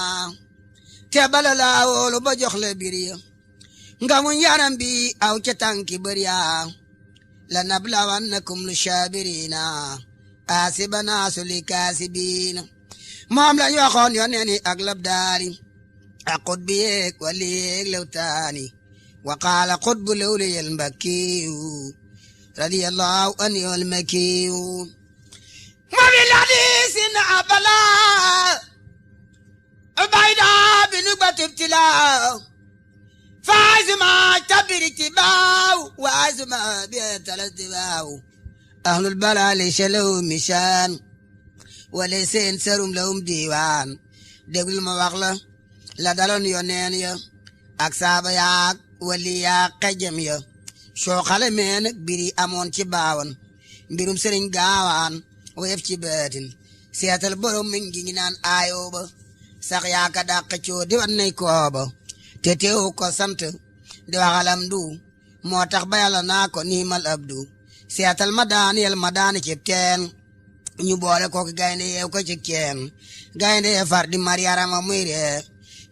te bala laa woolu ba jox la bir ya nga muñ yaram bi aw ca tànki bër yaa la nablawannakum lu shaabirina asibana suli kaasibiina moom lañ waxoon yoneen yi ak labdaari ak xutbi yeeg wali yeeg lewtaani wa qaala xutbu lewliyel mbakkiyu radiyallahu anhu al-makiyu ma bi ladisin abala bayda bi nubati ibtila faazuma tabiri tibaaw waazuma bi talatibaaw ahlul balali shalaw mishaan wala seen serum lawum diiwaan déglul ma wax la daloon yoneen ya ak saaba yaak wali yaak xejam ya soo xale mee nag biri amoon ci baawan mbirum sëriñ gaawaan woyef ci baatin seetal borom mi ngi naan aayooba sax yaaka dàq coo di wan nay kooba te teewu ko sant di waxalam du moo tax ba yàlla naa ko niimal abdu seetal ma daani cib teen ñu boole kooku gaynde yeew ko ci keen gaynde yee far di mariyarama muy ree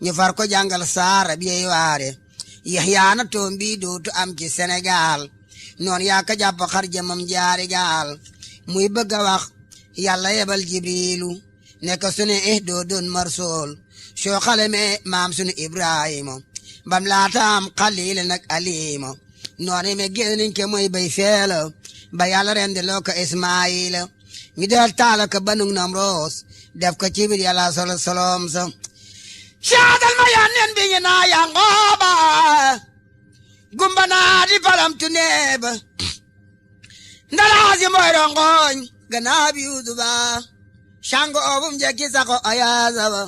ñu far ko jàngal saara bi yey waare yaxyaana toom bi dootu am ci Sénégal noonu yaa ka jàpp xar jëmam jaari gaal muy bëgg a wax yàlla yebal jibrilu nekk sunu doo doon marsool soo xale me maam sunu Ibrahima bam laataam xaliil nag alima noonu me génniñ ke mooy bay feela ba yàlla rendi loo ko Ismaayila ñu del taala ko banug Namroos def ko ci biir yàlla solom sa caadal ma yanneen bi ñu naa Yangooba gumba naa di palam tu neeba ndalaasi mooy rongoñ ganaa bi Yuusufa cango obum jekki sako ayaasaba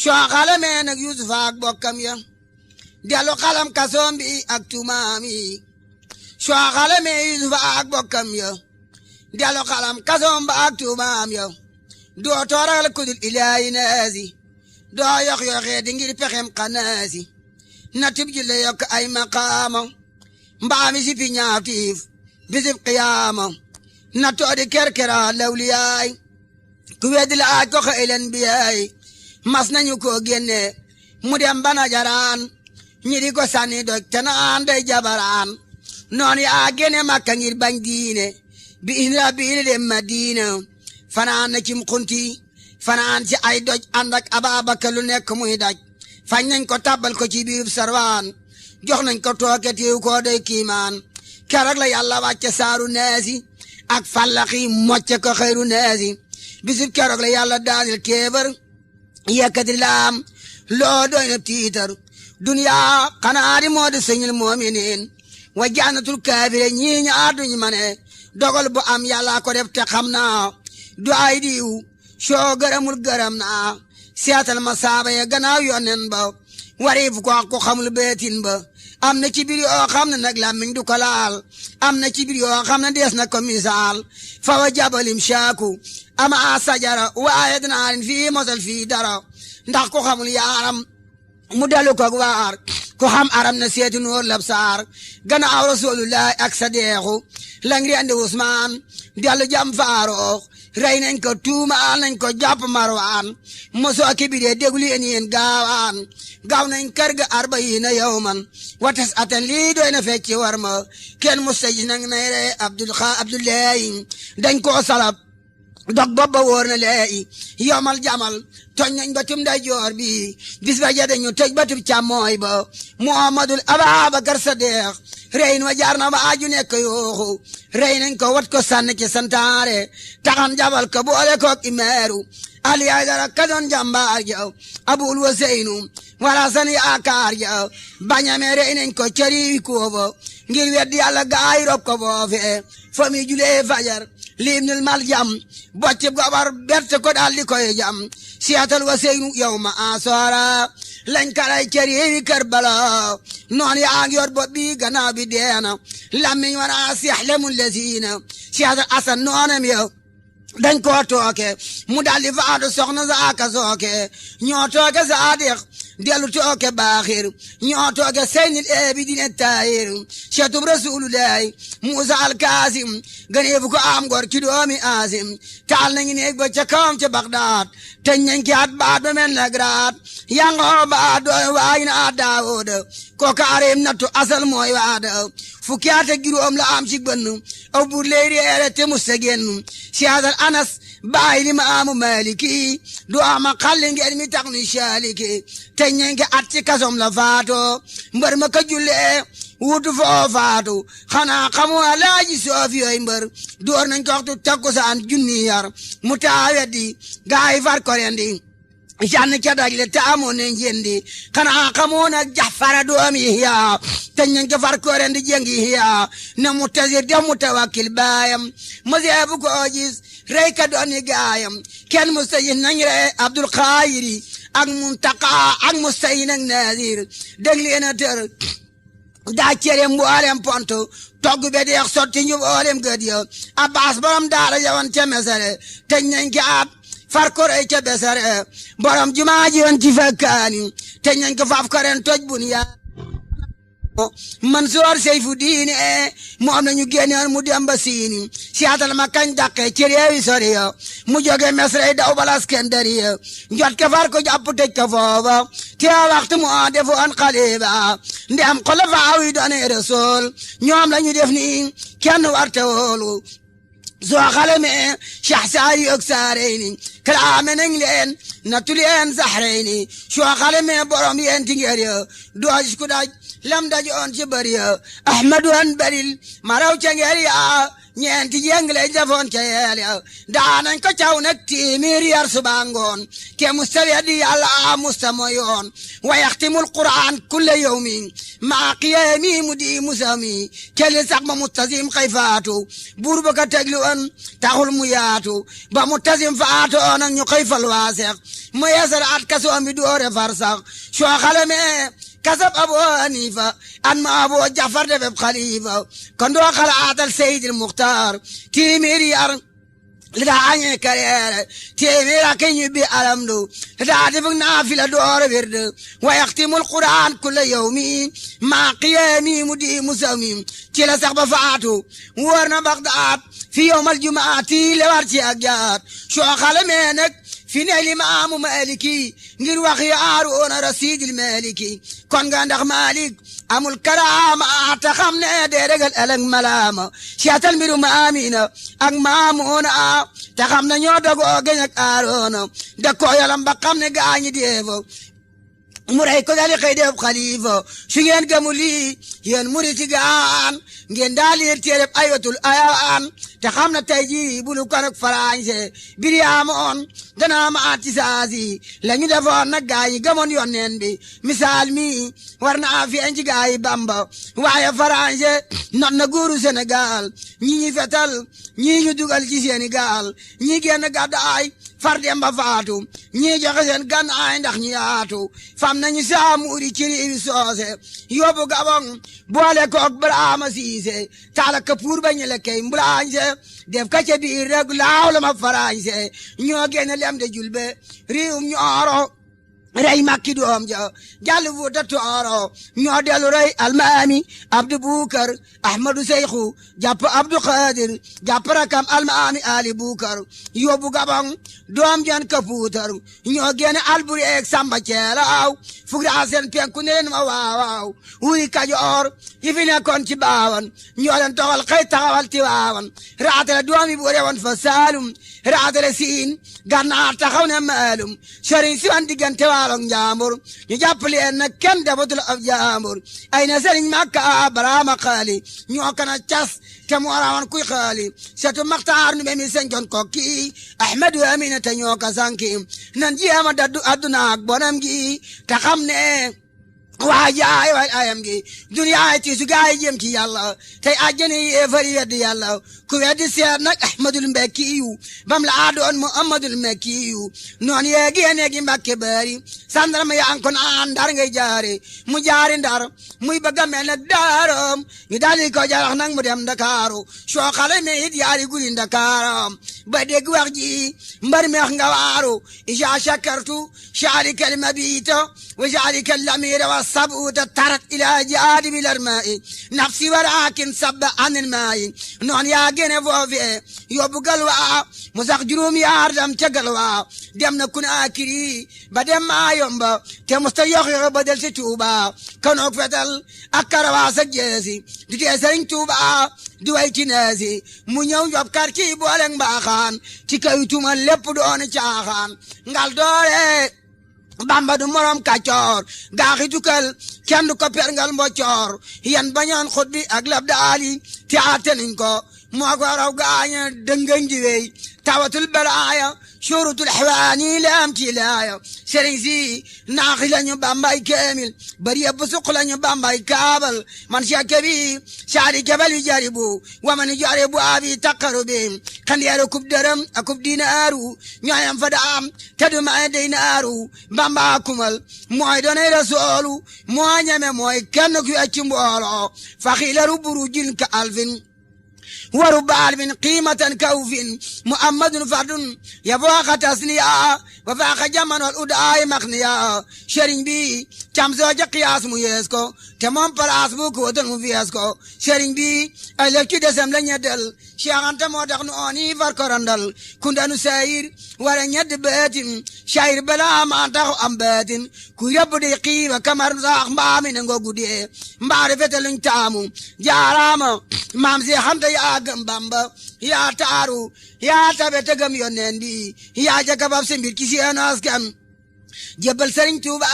soo xale mee nag Yuusufa ak bokkam ya dellu xalam kasoom bi ak tumaam yi soo xale mee Yuusufa ak bokkam ya dellu xalam kasoom ba ak tumaam ya doo tooral kudul ilaahi naasi doo yox-yoxee di ngir pexem xanaasi na tib ji la yokk ay maqaama mbaami si fi ñaatiif bisib qiyaama na toodi kerkera lawliyaay ku weddi laaj ko xëylen biyaay mas nañu ko génne mu dem bana jaraan ñi di ko sànni doj te naan day jabaraan noon yaa génne Makka ngir bañ diine bi ihni rabbi dem Madina fanaan na cim xunti fanaan ci ay doj ànd ak Ababakar lu nekk muy daj fañ nañ ko tabbal ko ci biirub sarwaan jox nañ ko tooke tiiw koo doy kiimaan keroog la yàlla wàcce saaru neesi ak fallaxi mocce ko xëyru neesi bisub keroog la yàlla daanil kéefër yekkati laam loo doy na tiitar duniyaa xanaa di moo di sëñil moominiin wa jannatul kaafire ñii ñaar duñ mane dogal bu am yàlla ko def te xam naa du ay diw soo gërëmul gërëm naa seetal ma saaba ya gannaaw yonen ba wariif ko ko xamul beetin ba am na ci biir yoo xam ne nag làmmiñ du ko laal am na ci biir yoo xam ne dees na ko misaal fa wa jabalim shaaku ama sajara waaye dinaa leen fii mosal fii dara ndax ko xamul yaaram mu dalu ko waar ko xam aram na seeti noor lab saar gannaaw rasulullahi ak sadeexu lang rendi Usmaan dellu jam Faaruq rey nañ ko tuumaal nañ ko jàpp Marwaan mosoo kibiree déglu yéen gaawaan gaaw nañ kër ga 40 yawman wa tas'atan lii doy na fecci war ma kenn mustajis nag nay ree Abdullahi dañ koo salab dog bobba wóor na leeyi yowmal jamal toj nañ batum nday joor bi bis ba jade ñu toj batub càmmooy ba Muhammadul Ababakar Sadiq reyin wa jaar na ba aju nekk yooxu rey nañ ko wat ko sànni ci santaare taxan jabal ko boole kook imeeru Ali Aydara ka doon jàmbaar ja Abul Waseynu wala san yaakaar ja bañame rey nañ ko cëri kooba ngir weddi Yàlla gaay rob ko foofe fa mi julee fajar liibnul mal jam boccib gobar berte ko daal di koy jam siyatal Waseynu yawma asora lañ karay cëri Karbala noon yaa ngi yor bopp bi gannaaw bi deena lammiñ wana sixlemul lesiina siyatal Asan noonam ya dañ koo tooke mu daldi faatu soxna Saaka Sooke ñoo tooke Saadiq dellu tooke Baaxir ñoo tooke Seynil Eebidin Taahir cetub Rasulullahi Muusa Alkaasim ganeefu ko am gor ci doomi Aasim taal nañu neeg ba ca kawam ca Bagdaad teñ nañ ki at baat ba men la graat yangoo baat dooy waay na Daawuda ko kaareem nattu asal mooy waada fukki at ak juróom la am ci bënn aw bur lay reere te musta génn siyaasal Anas baay li maamu Maliki du ama xalli ngeen mi tax ni saaliki teñ nañ ki at ci kasom la faato mbër ma ka jullee wutu foo faatu xanaa xamu Alaaji Soofi yooy mbër door nañ ko waxtu takkusaan junni yar mu taaweddi gaay far ko rendi jann ca dajle te amoon nañ jendi xanaa xamoon ak Jafara doomi Yahya teñ nañ ko far ko rendi jengi Yahya na Mu'tazir de Mutawakkil baayam mëseebu ko gis rey ka dooni gaayam kenn mustajis nañ rey Abdul Xaayiri ak Muntaqa ak Mustayin ak Nazir dégg leen a tër daa cere mboolem pont togg be deex sotti ñu mboolem gëd ya Abbas borom daara jawan ca Mesere teñ nañ ki ab far ko rey ca Besere borom jumaa ji woon ci Fakkaani teñ nañ ko faaf ko ren toj bun ya Mansoor Seyfu Diine moom nañu génnoon mu dem ba Siini siyaatal ma kañ dàqe ci réewi sori ya mu jóge Mesre daw bala Iskandariya njot ke far ko jàpp tëj ko foofa te waxtu mu defoon xaliba ndem xulafaa yi doone Rasuul ñoom lañu def ni kenn warte woolu soo xalame Cheikh Saari ak Saareyni kalaame nañ leen nattu leen Zahreyni soo xalame borom yeen ti ngeer ya doo gis ku daj lam daj oon ci bëri ya Ahmadu an baril maraw ca ngeer ya ñeenti jeng lay defoon ca yeel ya daanañ ko caw nag téeméer yar suba ngoon ke musta weddi Yàlla musta moyoon wa yaxtimul Qur'an kulla yawmin maa qiyaami mu di musami keli sax ba Mu'tasim xëy faatu buur ba ka teglu woon taxul mu yaatu ba Mu'tasim faatu nag ñu xëy fal waasex mu yeesal at kasoom bi doore far sax soo xalame kasab Abu Hanifa an ma Abu Jafar defeb xalifa kon doo xalaatal Seydil Muxtaar téeméeri yar li daa añee kareere téeméer ak ñibbi alamdu li daa def naafila door wird wa yaxtimul quraan kulla yawmi maa qiyaami mu di musawmi ci la sax ba faatu wóor na Bagdaad fi yawmal jumaati le war ci ak jaat soo xalamee nag fi ne limaamu Maliki ngir wax Haaruuna rasiidil Maliki kon nga ndax Malik amul karaama ta xam ne de regal ëllëg malaama seetal mbiru Maamina ak Maamuuna ta xam ne ñoo dogoo geñ ak Haaruuna da ko yalam ba xam ne gaañi deefo mu rey ko dali xëy def xalifa su ngeen gëmu lii yéen muriti gaan ngeen daal di téereb Ayatul Ayaan te xam na tey jii bulu kan ak Farañse biri amoon dana ma ati saasi la ñu defoon nag gaa yi gëmoon yonneen bi misaal mi war na feeñ ci gaa yi Bamba waaye Farañse not na góoru Sénégal ñi ñi fetal ñi ñu dugal ci Sénégal ñi génn gàddaay far dem ba faatu ñii joxe seen gannaay ndax ñi yaatu fam nañu saamuuri ci riiwi soose yóbbu Gabon boole koog Baraama Siise taala kapuur ba ñu lekkey mbulaañse def ka ca biir rek laaw la ma Farañse ñoo génn lem de julbe riiwum ñooro rey makki doom ja jàll Fuuta Tooro ñoo dellu rey almaami Abdu Bukar Ahmadu Seyxu jàpp Abdu Xaadir jàpp rakam almaami Ali Bukar yóbbu Gabon doom jan kapuutar ñoo génne Alburi eeg Samba Ceelaaw fugra seen penku ne leen ma waawaaw wuy Kajoor yi fi nekkoon ci baawan ñoo leen toxal xëy taxawal ti waawan raatale doom yi bu rewoon fa Saalum raatale Siin Gànnaar taxaw ne Maalum sëriñ si wan diggante Waaloog Njaambur ñu jàpp leen nag kenn defatul ab jaambur ay na sëriñ Makka Baraama Xaali ñoo kana cas te mu warawan kuy xaali setu Maxtaar nu mi senjoon kokki Ahmadu Aminata ñoo ka sanki nan jéema daddu adduna ak bonam gi te xam ne waa jaay waay ayam gi duniyaay ti su gaay jëm ci yàlla tey àjjana yéefari weddi yàlla ku weddi seet nag Ahmadul Mbekkiyu bam la doon Muhammadul Mbekkiyu noon yee génne gi Mbàkke bari sandarma yaa ngi ko naan Ndar ngay jaare mu jaari Ndar muy bëgg a mel nag daaram ñu daldi ko jarax nag mu dem Ndakaaru soo xale me it yaari guri Ndakaaram ba dégg wax ji mbar meex nga waaru isha shakartu sharikal mabita wa sharikal lamira wa sabuta tarat ila jaadibil armaa'i nafsi warakin sabba anil maa'i noon yaa gene foofe yóbbu galwaa mu sax juróom yaar dam ca galwaa dem na Kunaakiri ba dem Maayomba te musta yox ba del si Tuuba kanook fetal ak karawaas ak jeesi di tee Sëriñ Tuuba di way ci neesi mu ñëw njob kar ci booleng mbaaxaan ci kaw tuma lépp doon caaxaan ngal doore Bamba du morom kàccoor gaaxi tukal kenn du ko perngal mboccoor yan bañoon xut bi ak lab daali te aate niñ ko moo ko raw gaaña dëngañ di wey tawatul balaaya shurutul xewaani laam ci laaya sëriñ si naaxi lañu Bambay keemil bari yëpp suq lañu Bambay kaabal man siyakke bi saadi kebal wi jaribu waman jaribu abi taqaru bi xandeeru kub dërëm a kub dinaaru ñooyam fa daam te du may dinaaru Bamba kumal mooy doonay rasoolu moo ñeme mooy kenn ku ci mbooloo fa xiilaru burujin ka alfin ورب عالم قيمة كوف محمد فرد يفوق تسنيا وفاق جمن والأدعاء مخنيا شرين بي كم زوجة قياس ميسكو تمام پلاس بوك ودن مفيسكو شرين بي ألكي دسم لن يدل شاغن تمو دخنوني فرقرندل كندانو ساير ورن يد باتن شاير بلا ما تخو أم باتن كو يبدي قيمة كمر زاق مامن نغو قدي معرفة لن تامو جاراما مامزي خمت يا Bamba yaa taaru yaa tabe te gëm yonneen bi yaa jakabab si mbir ki seen askan jébbal Sëriñ Tuuba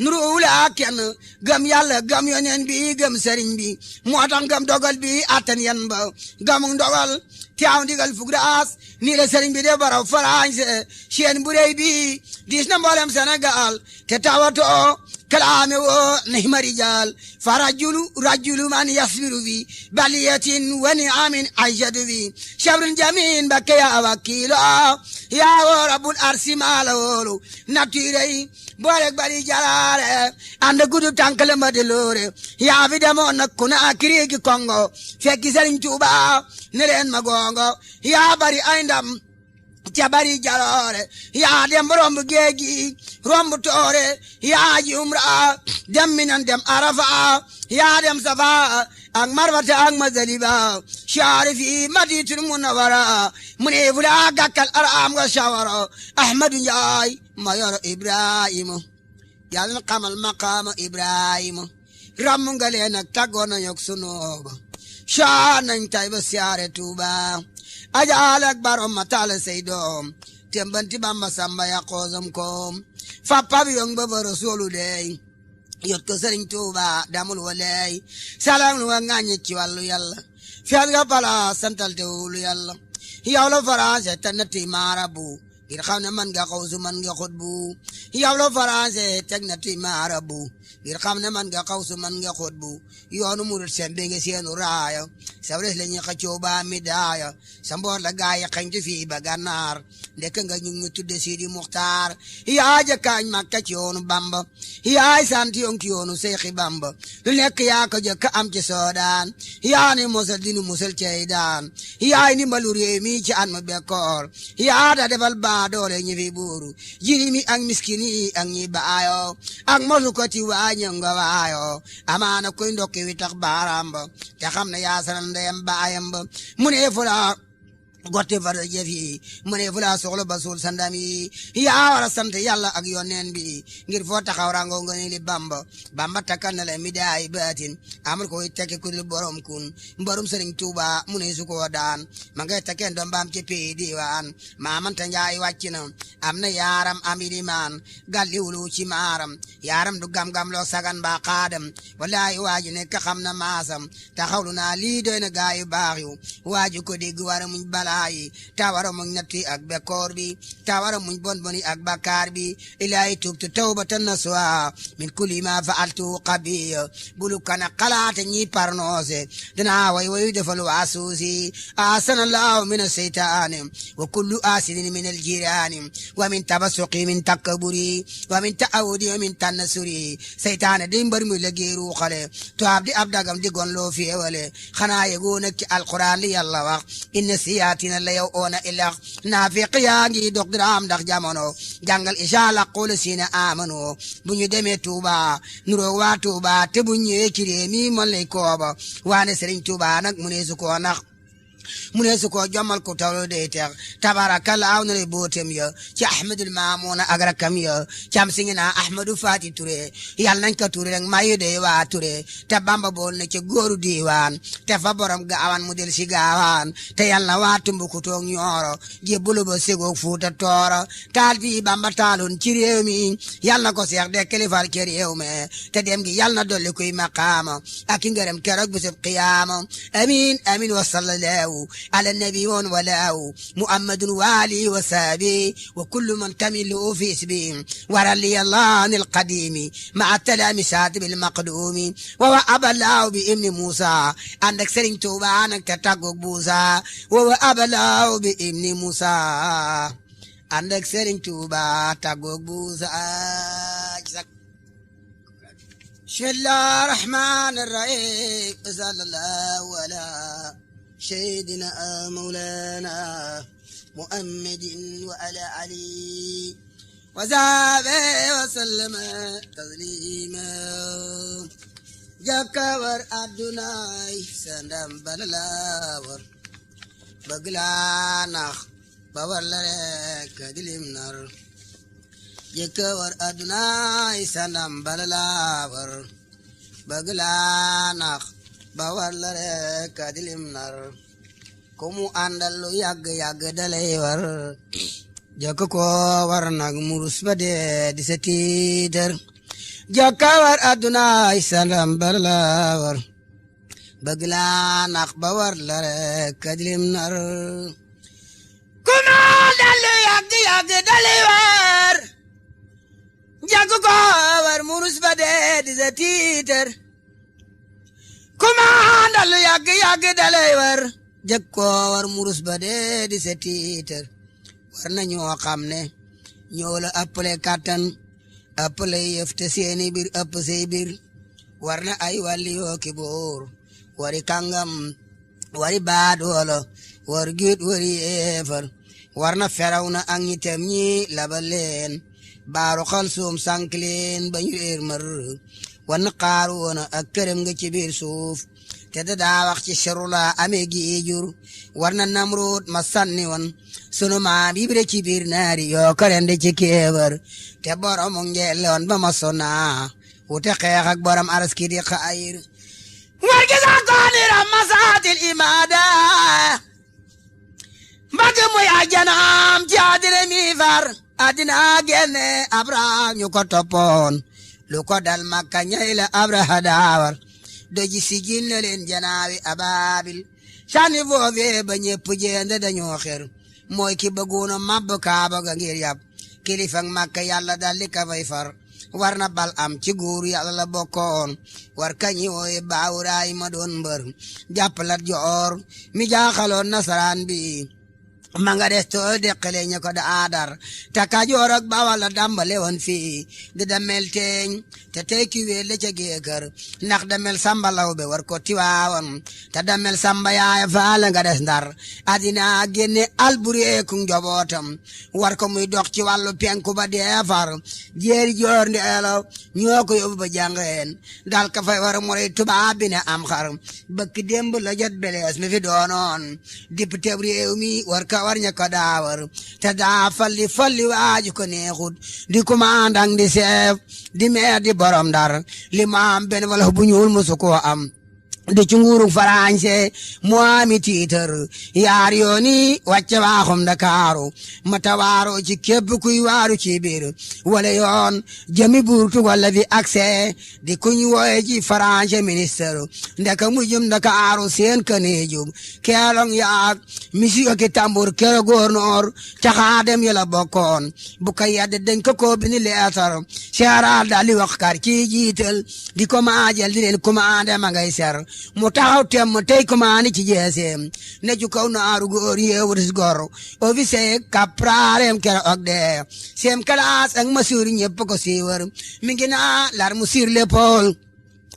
nuru wula kenn gëm Yàlla gëm yonneen bi gëm sëriñ bi moo tax gëm dogal bi attan yan ba gëm dogal teew ndigal fugraas nii la sëriñ bi de baraw Farañse seen bu rëy bi diis na mboolem Sénégal te tawatoo kalaame woo nihma rijaal farajulu rajulu man yasbiru fi baliyatin wa ni'amin aishadu fi shabrul jamin bakke ya wakiilo ya woo rabbul arsi maala woolu naturey boolek bari jalaare ànd gudu tànkale ma de loore yaa fi demoon nag Kunaakiri gi Kongo fekki Sëriñ Tuuba ne leen ma gongo yaa bari ay ndam ca bari jaloore yaa dem romb géeji romb toore yaa ji umra dem minan dem arafa yaa dem safa ak marwata ak mazaliba sharifi maditul munawara mune fula gakkal aram ga shawara ahmadu njaay mayor ibrahima yàlla na xamal maqaama ibrahima ramm nga leen ak tàggoon nañu ak sunooba shaa nañ tay ba siyaare tuuba ajaal ak barom ma taala say doom tembanti bamba samba ya xoosam koom fappab yong ba fa rasulu dey yot ko sëriñ tuuba damul waley salam lu wa ŋàññi ci wàllu yàlla fiyal nga pala santal te wulu yàlla yow la faransé te natti maarabu ngir xam ne man nga xawsu man nga xutbu yow la faransé teg natti maarabu ngir xam ne man nga xawsu man nga xutbu yoonu murit seen bi nga seenu raaya sabres la ñuy xëccoo ba mi daaya sa mboor la gaay yi xañtu fii ba gànnaar ndekk nga ñu ngi tudde Sidi Muxtaar yaa jëkkaañ Makka ci yoonu Bamba yaay sant yoon ci yoonu Seexi Bamba lu nekk yaa ko jëkk am ci soodaan yaa ni mosal dinu musal cey daan yaay ni mbalu réew mi ci an ma bekkoor yaa da defal baa doole ñi fi buuru jiri mi ak miskini ak ñi baayo ak mosu ko ti waaño nga waayo amaana koy ndokki wi tax baaraam ba te xam ne yaa sanal ndeyam baayam ba mu ne fula gotte far jëf yi mu ne fula soxla ba suul sandam yi yaa war a sant yàlla ak yoneen bi ngir foo taxaw rango nga ni li bamba bamba takkal na la mi daay baatin amul koy tekke ku dul borom kun mbarum sëriñ tuuba mu ne su ko daan ma ngay tekkeen doom baam ci pii diwaan maamanta njaay wàcc na am na yaaram am ilimaan galli wulu ci maaram yaaram du gam-gam loo sagan ba xaadam wallahi waaji nekk xam na maasam taxawlu naa lii doy na gaayu baax yu waaji ko dégg wara muñ bala tawara muñ natti ak bekkoor bi tawara muñ bon boni ak bakkaar bi ilaahi tubtu tawbatan nasuha min kulli ma fa'altu qabiya bulu kana xalaate ñi parnoose dana way wayu defal waasuusi asanallahu min aseytaani wa kullu asidin min aljirani wa min tabasuqi min takkaburi wa min ta'awudi wa min tannasuri seytaane di mbar mu legeeru xale to abdi abdagam di gon loo feewale xanaa yegoo nag ci alquran li yàlla wax inna siyaatina la yow oona ilax naafiq yaa ngi dog diraam ndax jamono jàngal inshallah qul sina amanu bu ñu demee Tuuba nuroo waa Tuuba te bu ñëwee ci réew mi man lay kooba waane Sëriñ Tuuba nag mu ne su ko nax mu ne su ko jommal ko tawlo day teex tabarakallah na le bootem ya ci ahmadul maamuna ak rakam ya cam si ngi naa ahmadu fati Touré yàlla nañ ko Touré rek mayu de waa Touré te bamba bool na ca góoru diiwaan te fa borom gaawan mu del si gaawaan te yàlla waa Tumbuktu Ñooro jébbulu ba segoog Fuuta Tooro taal fii bamba taaloon ci réew mi yàlla na ko seex de kilifal ci réew mi te dem gi yàlla na dolli kuy maqaama ak i ngërëm keroog bisub qiyaama amin amin wa sallallahu على النبي ولاو محمد والي وسابي وكل من تمل في اسمه ورلي الله عن القديم مع التلامسات بالمقدوم وهو أبا الله بابن موسى عندك سرين توبا عنك تتقوك بوسى وهو أبا الله بابن موسى عندك سرين توبا تتقوك بوسى بسم الله الرحمن الرحيم صلى الله على سيدنا مولانا محمد وعلى علي وصحبه وسلم تسليما جكور أدناي سندم بللاور بغلانخ بورلك دلمنر جكور أدناي سندم بللاور بغلانخ bawar la rek dilim nar ko mu àndal lu yàgg dalay war jokk ko war nag murus ba dee di sa tiiter jokka war adduna ay sandam bal la war bëgg laa nax bawar la rek dilim nar ko mu àndal lu yàgg dalay war jokk ko war murus ba dee di sa tiiter kumandal yàgg dalay war jëkk koo war murus ba dee di sa tiiter war na ñoo xam ne ñoo la ëppale kàttan ëppale yëf te seeni bir ëpp say bir war na ay wàlli yoo ki boor wari kàngam wari baadoola war giit wari eefar war na Firawna ak ñitam ñi labal leen baaru xalsum sànk leen ba ñu réer mër war na Qaaruuna ak këram nga ci biir suuf te daa wax ci Sharula amee gi jur war na Namruud ma sànni woon sunu maam Ibra ci biir naari yoo ko rendi ci kéebar te borom ngeeloon ba ma sona wute xeex ak borom araski di xayir war gi sax koonira masaatil imaada mbagg muy ajanaam ci àddina mi far àddina génne Abraha ñu ko toppoon lu ko dal Makka ñay la Abraha daawar doji sigil na leen janaawi ababil sànni foofee ba ñëpp jéende dañoo xer mooy ki bëggoona mabb Kaaba ga ngir yàpp kilifak Makka yàlla dal di ka fay far war na bal am ci góor yàlla la bokkoon war kañi wooye baawuraay ma doon mbër jàppalat joor mi jaaxaloon nasaraan bi ma nga des tool deqale ña ko da aadar te Kajoor ak Bawal la dambale woon fii di damel teeñ te tey ki wéel la ca géekër ndax damel Samba Lawbe war ko Tiwaawan te damel Samba yaaya faala nga des Ndar adina génne Albureeku njobootam war ko muy dox ci wàllu penku ba deefar jeeri joor ndeela ñoo ko yóbbu ba jàngeen dal ka fay war moray tubaab bi ne am xar bëkk démb la jot belees mi fi doonoon député réew mi war ka war ña ko daawar te daa falli waaju ko neexut di commandant di chef di maire di borom Ndar li ma am benn wala bu ñuul musu ko am di ci nguuru Farañse mu ami tiitar yaar yooni wàcce waaxum Ndakaaru mata waaro ci képp kuy waaru ci biir wala yoon jëmi burtu wala fi accès di kuñ wooye ci Farañse ministre ndeka mujjum Ndakaaru seen kaneejum keelong yaak misi ki tambur kero gouverneur caxaadem yala bokkoon bu ka yadde dañ ko bini leetar seeraal daal di wax kar ci jiital di ko maajal di leen commandé ma ngay ser mu taxaw tem tey commandé ci jeeseem ne ju kaw naaru góor yeewutis gor officier capralem kero og de sem classe ak masuur ñëpp ko siiwar mi ngi naa lar mu sur l'épaule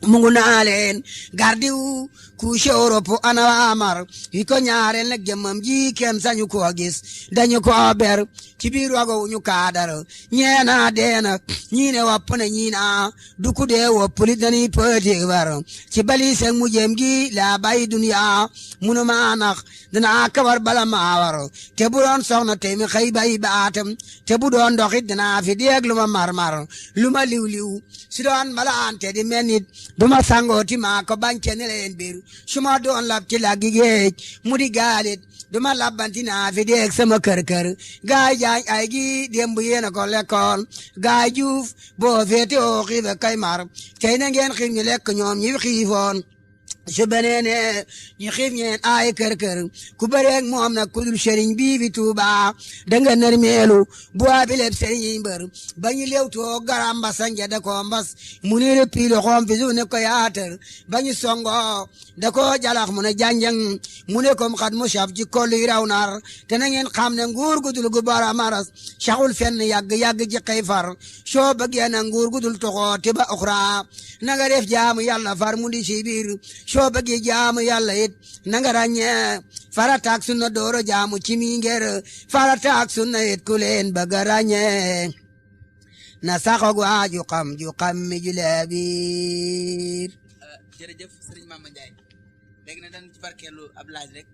mungu naa leen gardiw ku Europe ana amar yi ko ñaareel nag jëmmam ji kenn sañu ko gis dañu ko ber ci biir wago ñu kaadar ñeena deena ñii ne wopp na ñii na du ku dee wopp li dañuy pëti war ci bali sek mu jëm gi la bay dunya munu maa nax dina kabar bala maa war te bu doon soxna tey mi xëy bay baatam te bu doon doxit dina fi deeg lu ma marmar lu ma liw si doon malaante di mel nit duma sangooti maa ko bañce ne leen biir su ma doon lab ci laggi géej mu di gaalit duma labbanti naa fi deeg sama kër gaay jaañ ay gi démb yéena ko lekkoon gaay juuf boo féete oo xiife kay mar tey na ngeen xiif ñu lekk ñoom ñi xiifoon su beneene ñu xiif ñeen ay kër ku bëreeg moom nag ku dul sëriñ bii fi Tuuba danga nërmeelu bu abileb sëriñ yi mbër ba ñu lewtoo garam mbasa da ko mbas mu ni repiilo xoom fi su ne ko yaatar ba ñu songo da ko jalax mu ne janjang mu ne kom xat mu saf ci kolluy raw nar te na ngeen xam ne nguur gu dul gu bara maras saxul fenn yàgg ci xëy far soo bëggee na nguur gu dul toxoo ti ba oxra na nga def jaamu yàlla far mu di si biir soo bëggee jaamu yàlla it na nga ràññee farata ak sunna dooro jaamu ci mi ngir farata ak sunna it ku leen bëgg a ràññee na saxoog waaju xam ju xam mi ju leebir. jërëjëf sëriñ Mama Ndiaye léegi nag dañ ci barkeelu ab laaj rek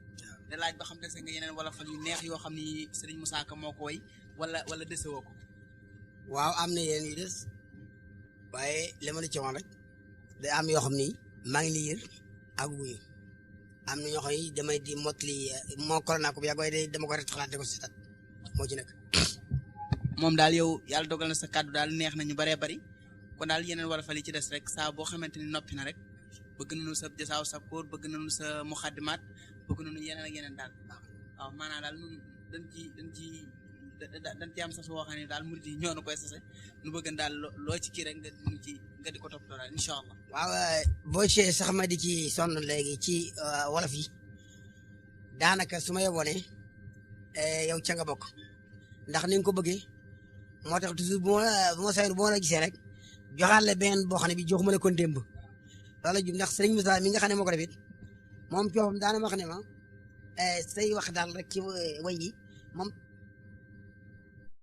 da laaj ba xam dese nga yeneen wala fal yu neex yoo xam ni sëriñ Moussa Ka moo ko woy wala dese woo ko. waaw am na yeneen yu des waaye li ma la ci wax rek day am yoo xam ni maa ngi liir ak wuyu am na ñoo xam ni damay di motli moo corona ko bu yàgg waaye dama ko rek xalaat ko si tat moo ci nekk. moom daal yow yàlla dogal na sa kàddu daal neex na ñu baree bari kon daal yeneen wala fal yi ci des rek saa boo xamante ni noppi na rek bëgg nañu sa jasaaw sa koor bëgg nañu sa muxaddimaat bëgg nañu yeneen ak yeneen daal waaw maanaam daal ñun dañ ci am sas woo xam ne daal murid yi ñoo na koy sase nu bëgg daal loo ci kii rek nga di ko toppatoo daal incha allah. waaw boo see sax ma di ci sonn léegi ci wolof yi daanaka su ma yeboo yow ca nga bokk ndax ni nga ko bëggee moo tax toujours bu ma sayru bu ma la gisee rek joxaat la benn boo xam ne bi joxuma la kon démb loolu jub ndax sëriñ Moussa mi nga xam ne moo ko def it moom coofam daana ma wax ne ma say wax daal rek ci way yi moom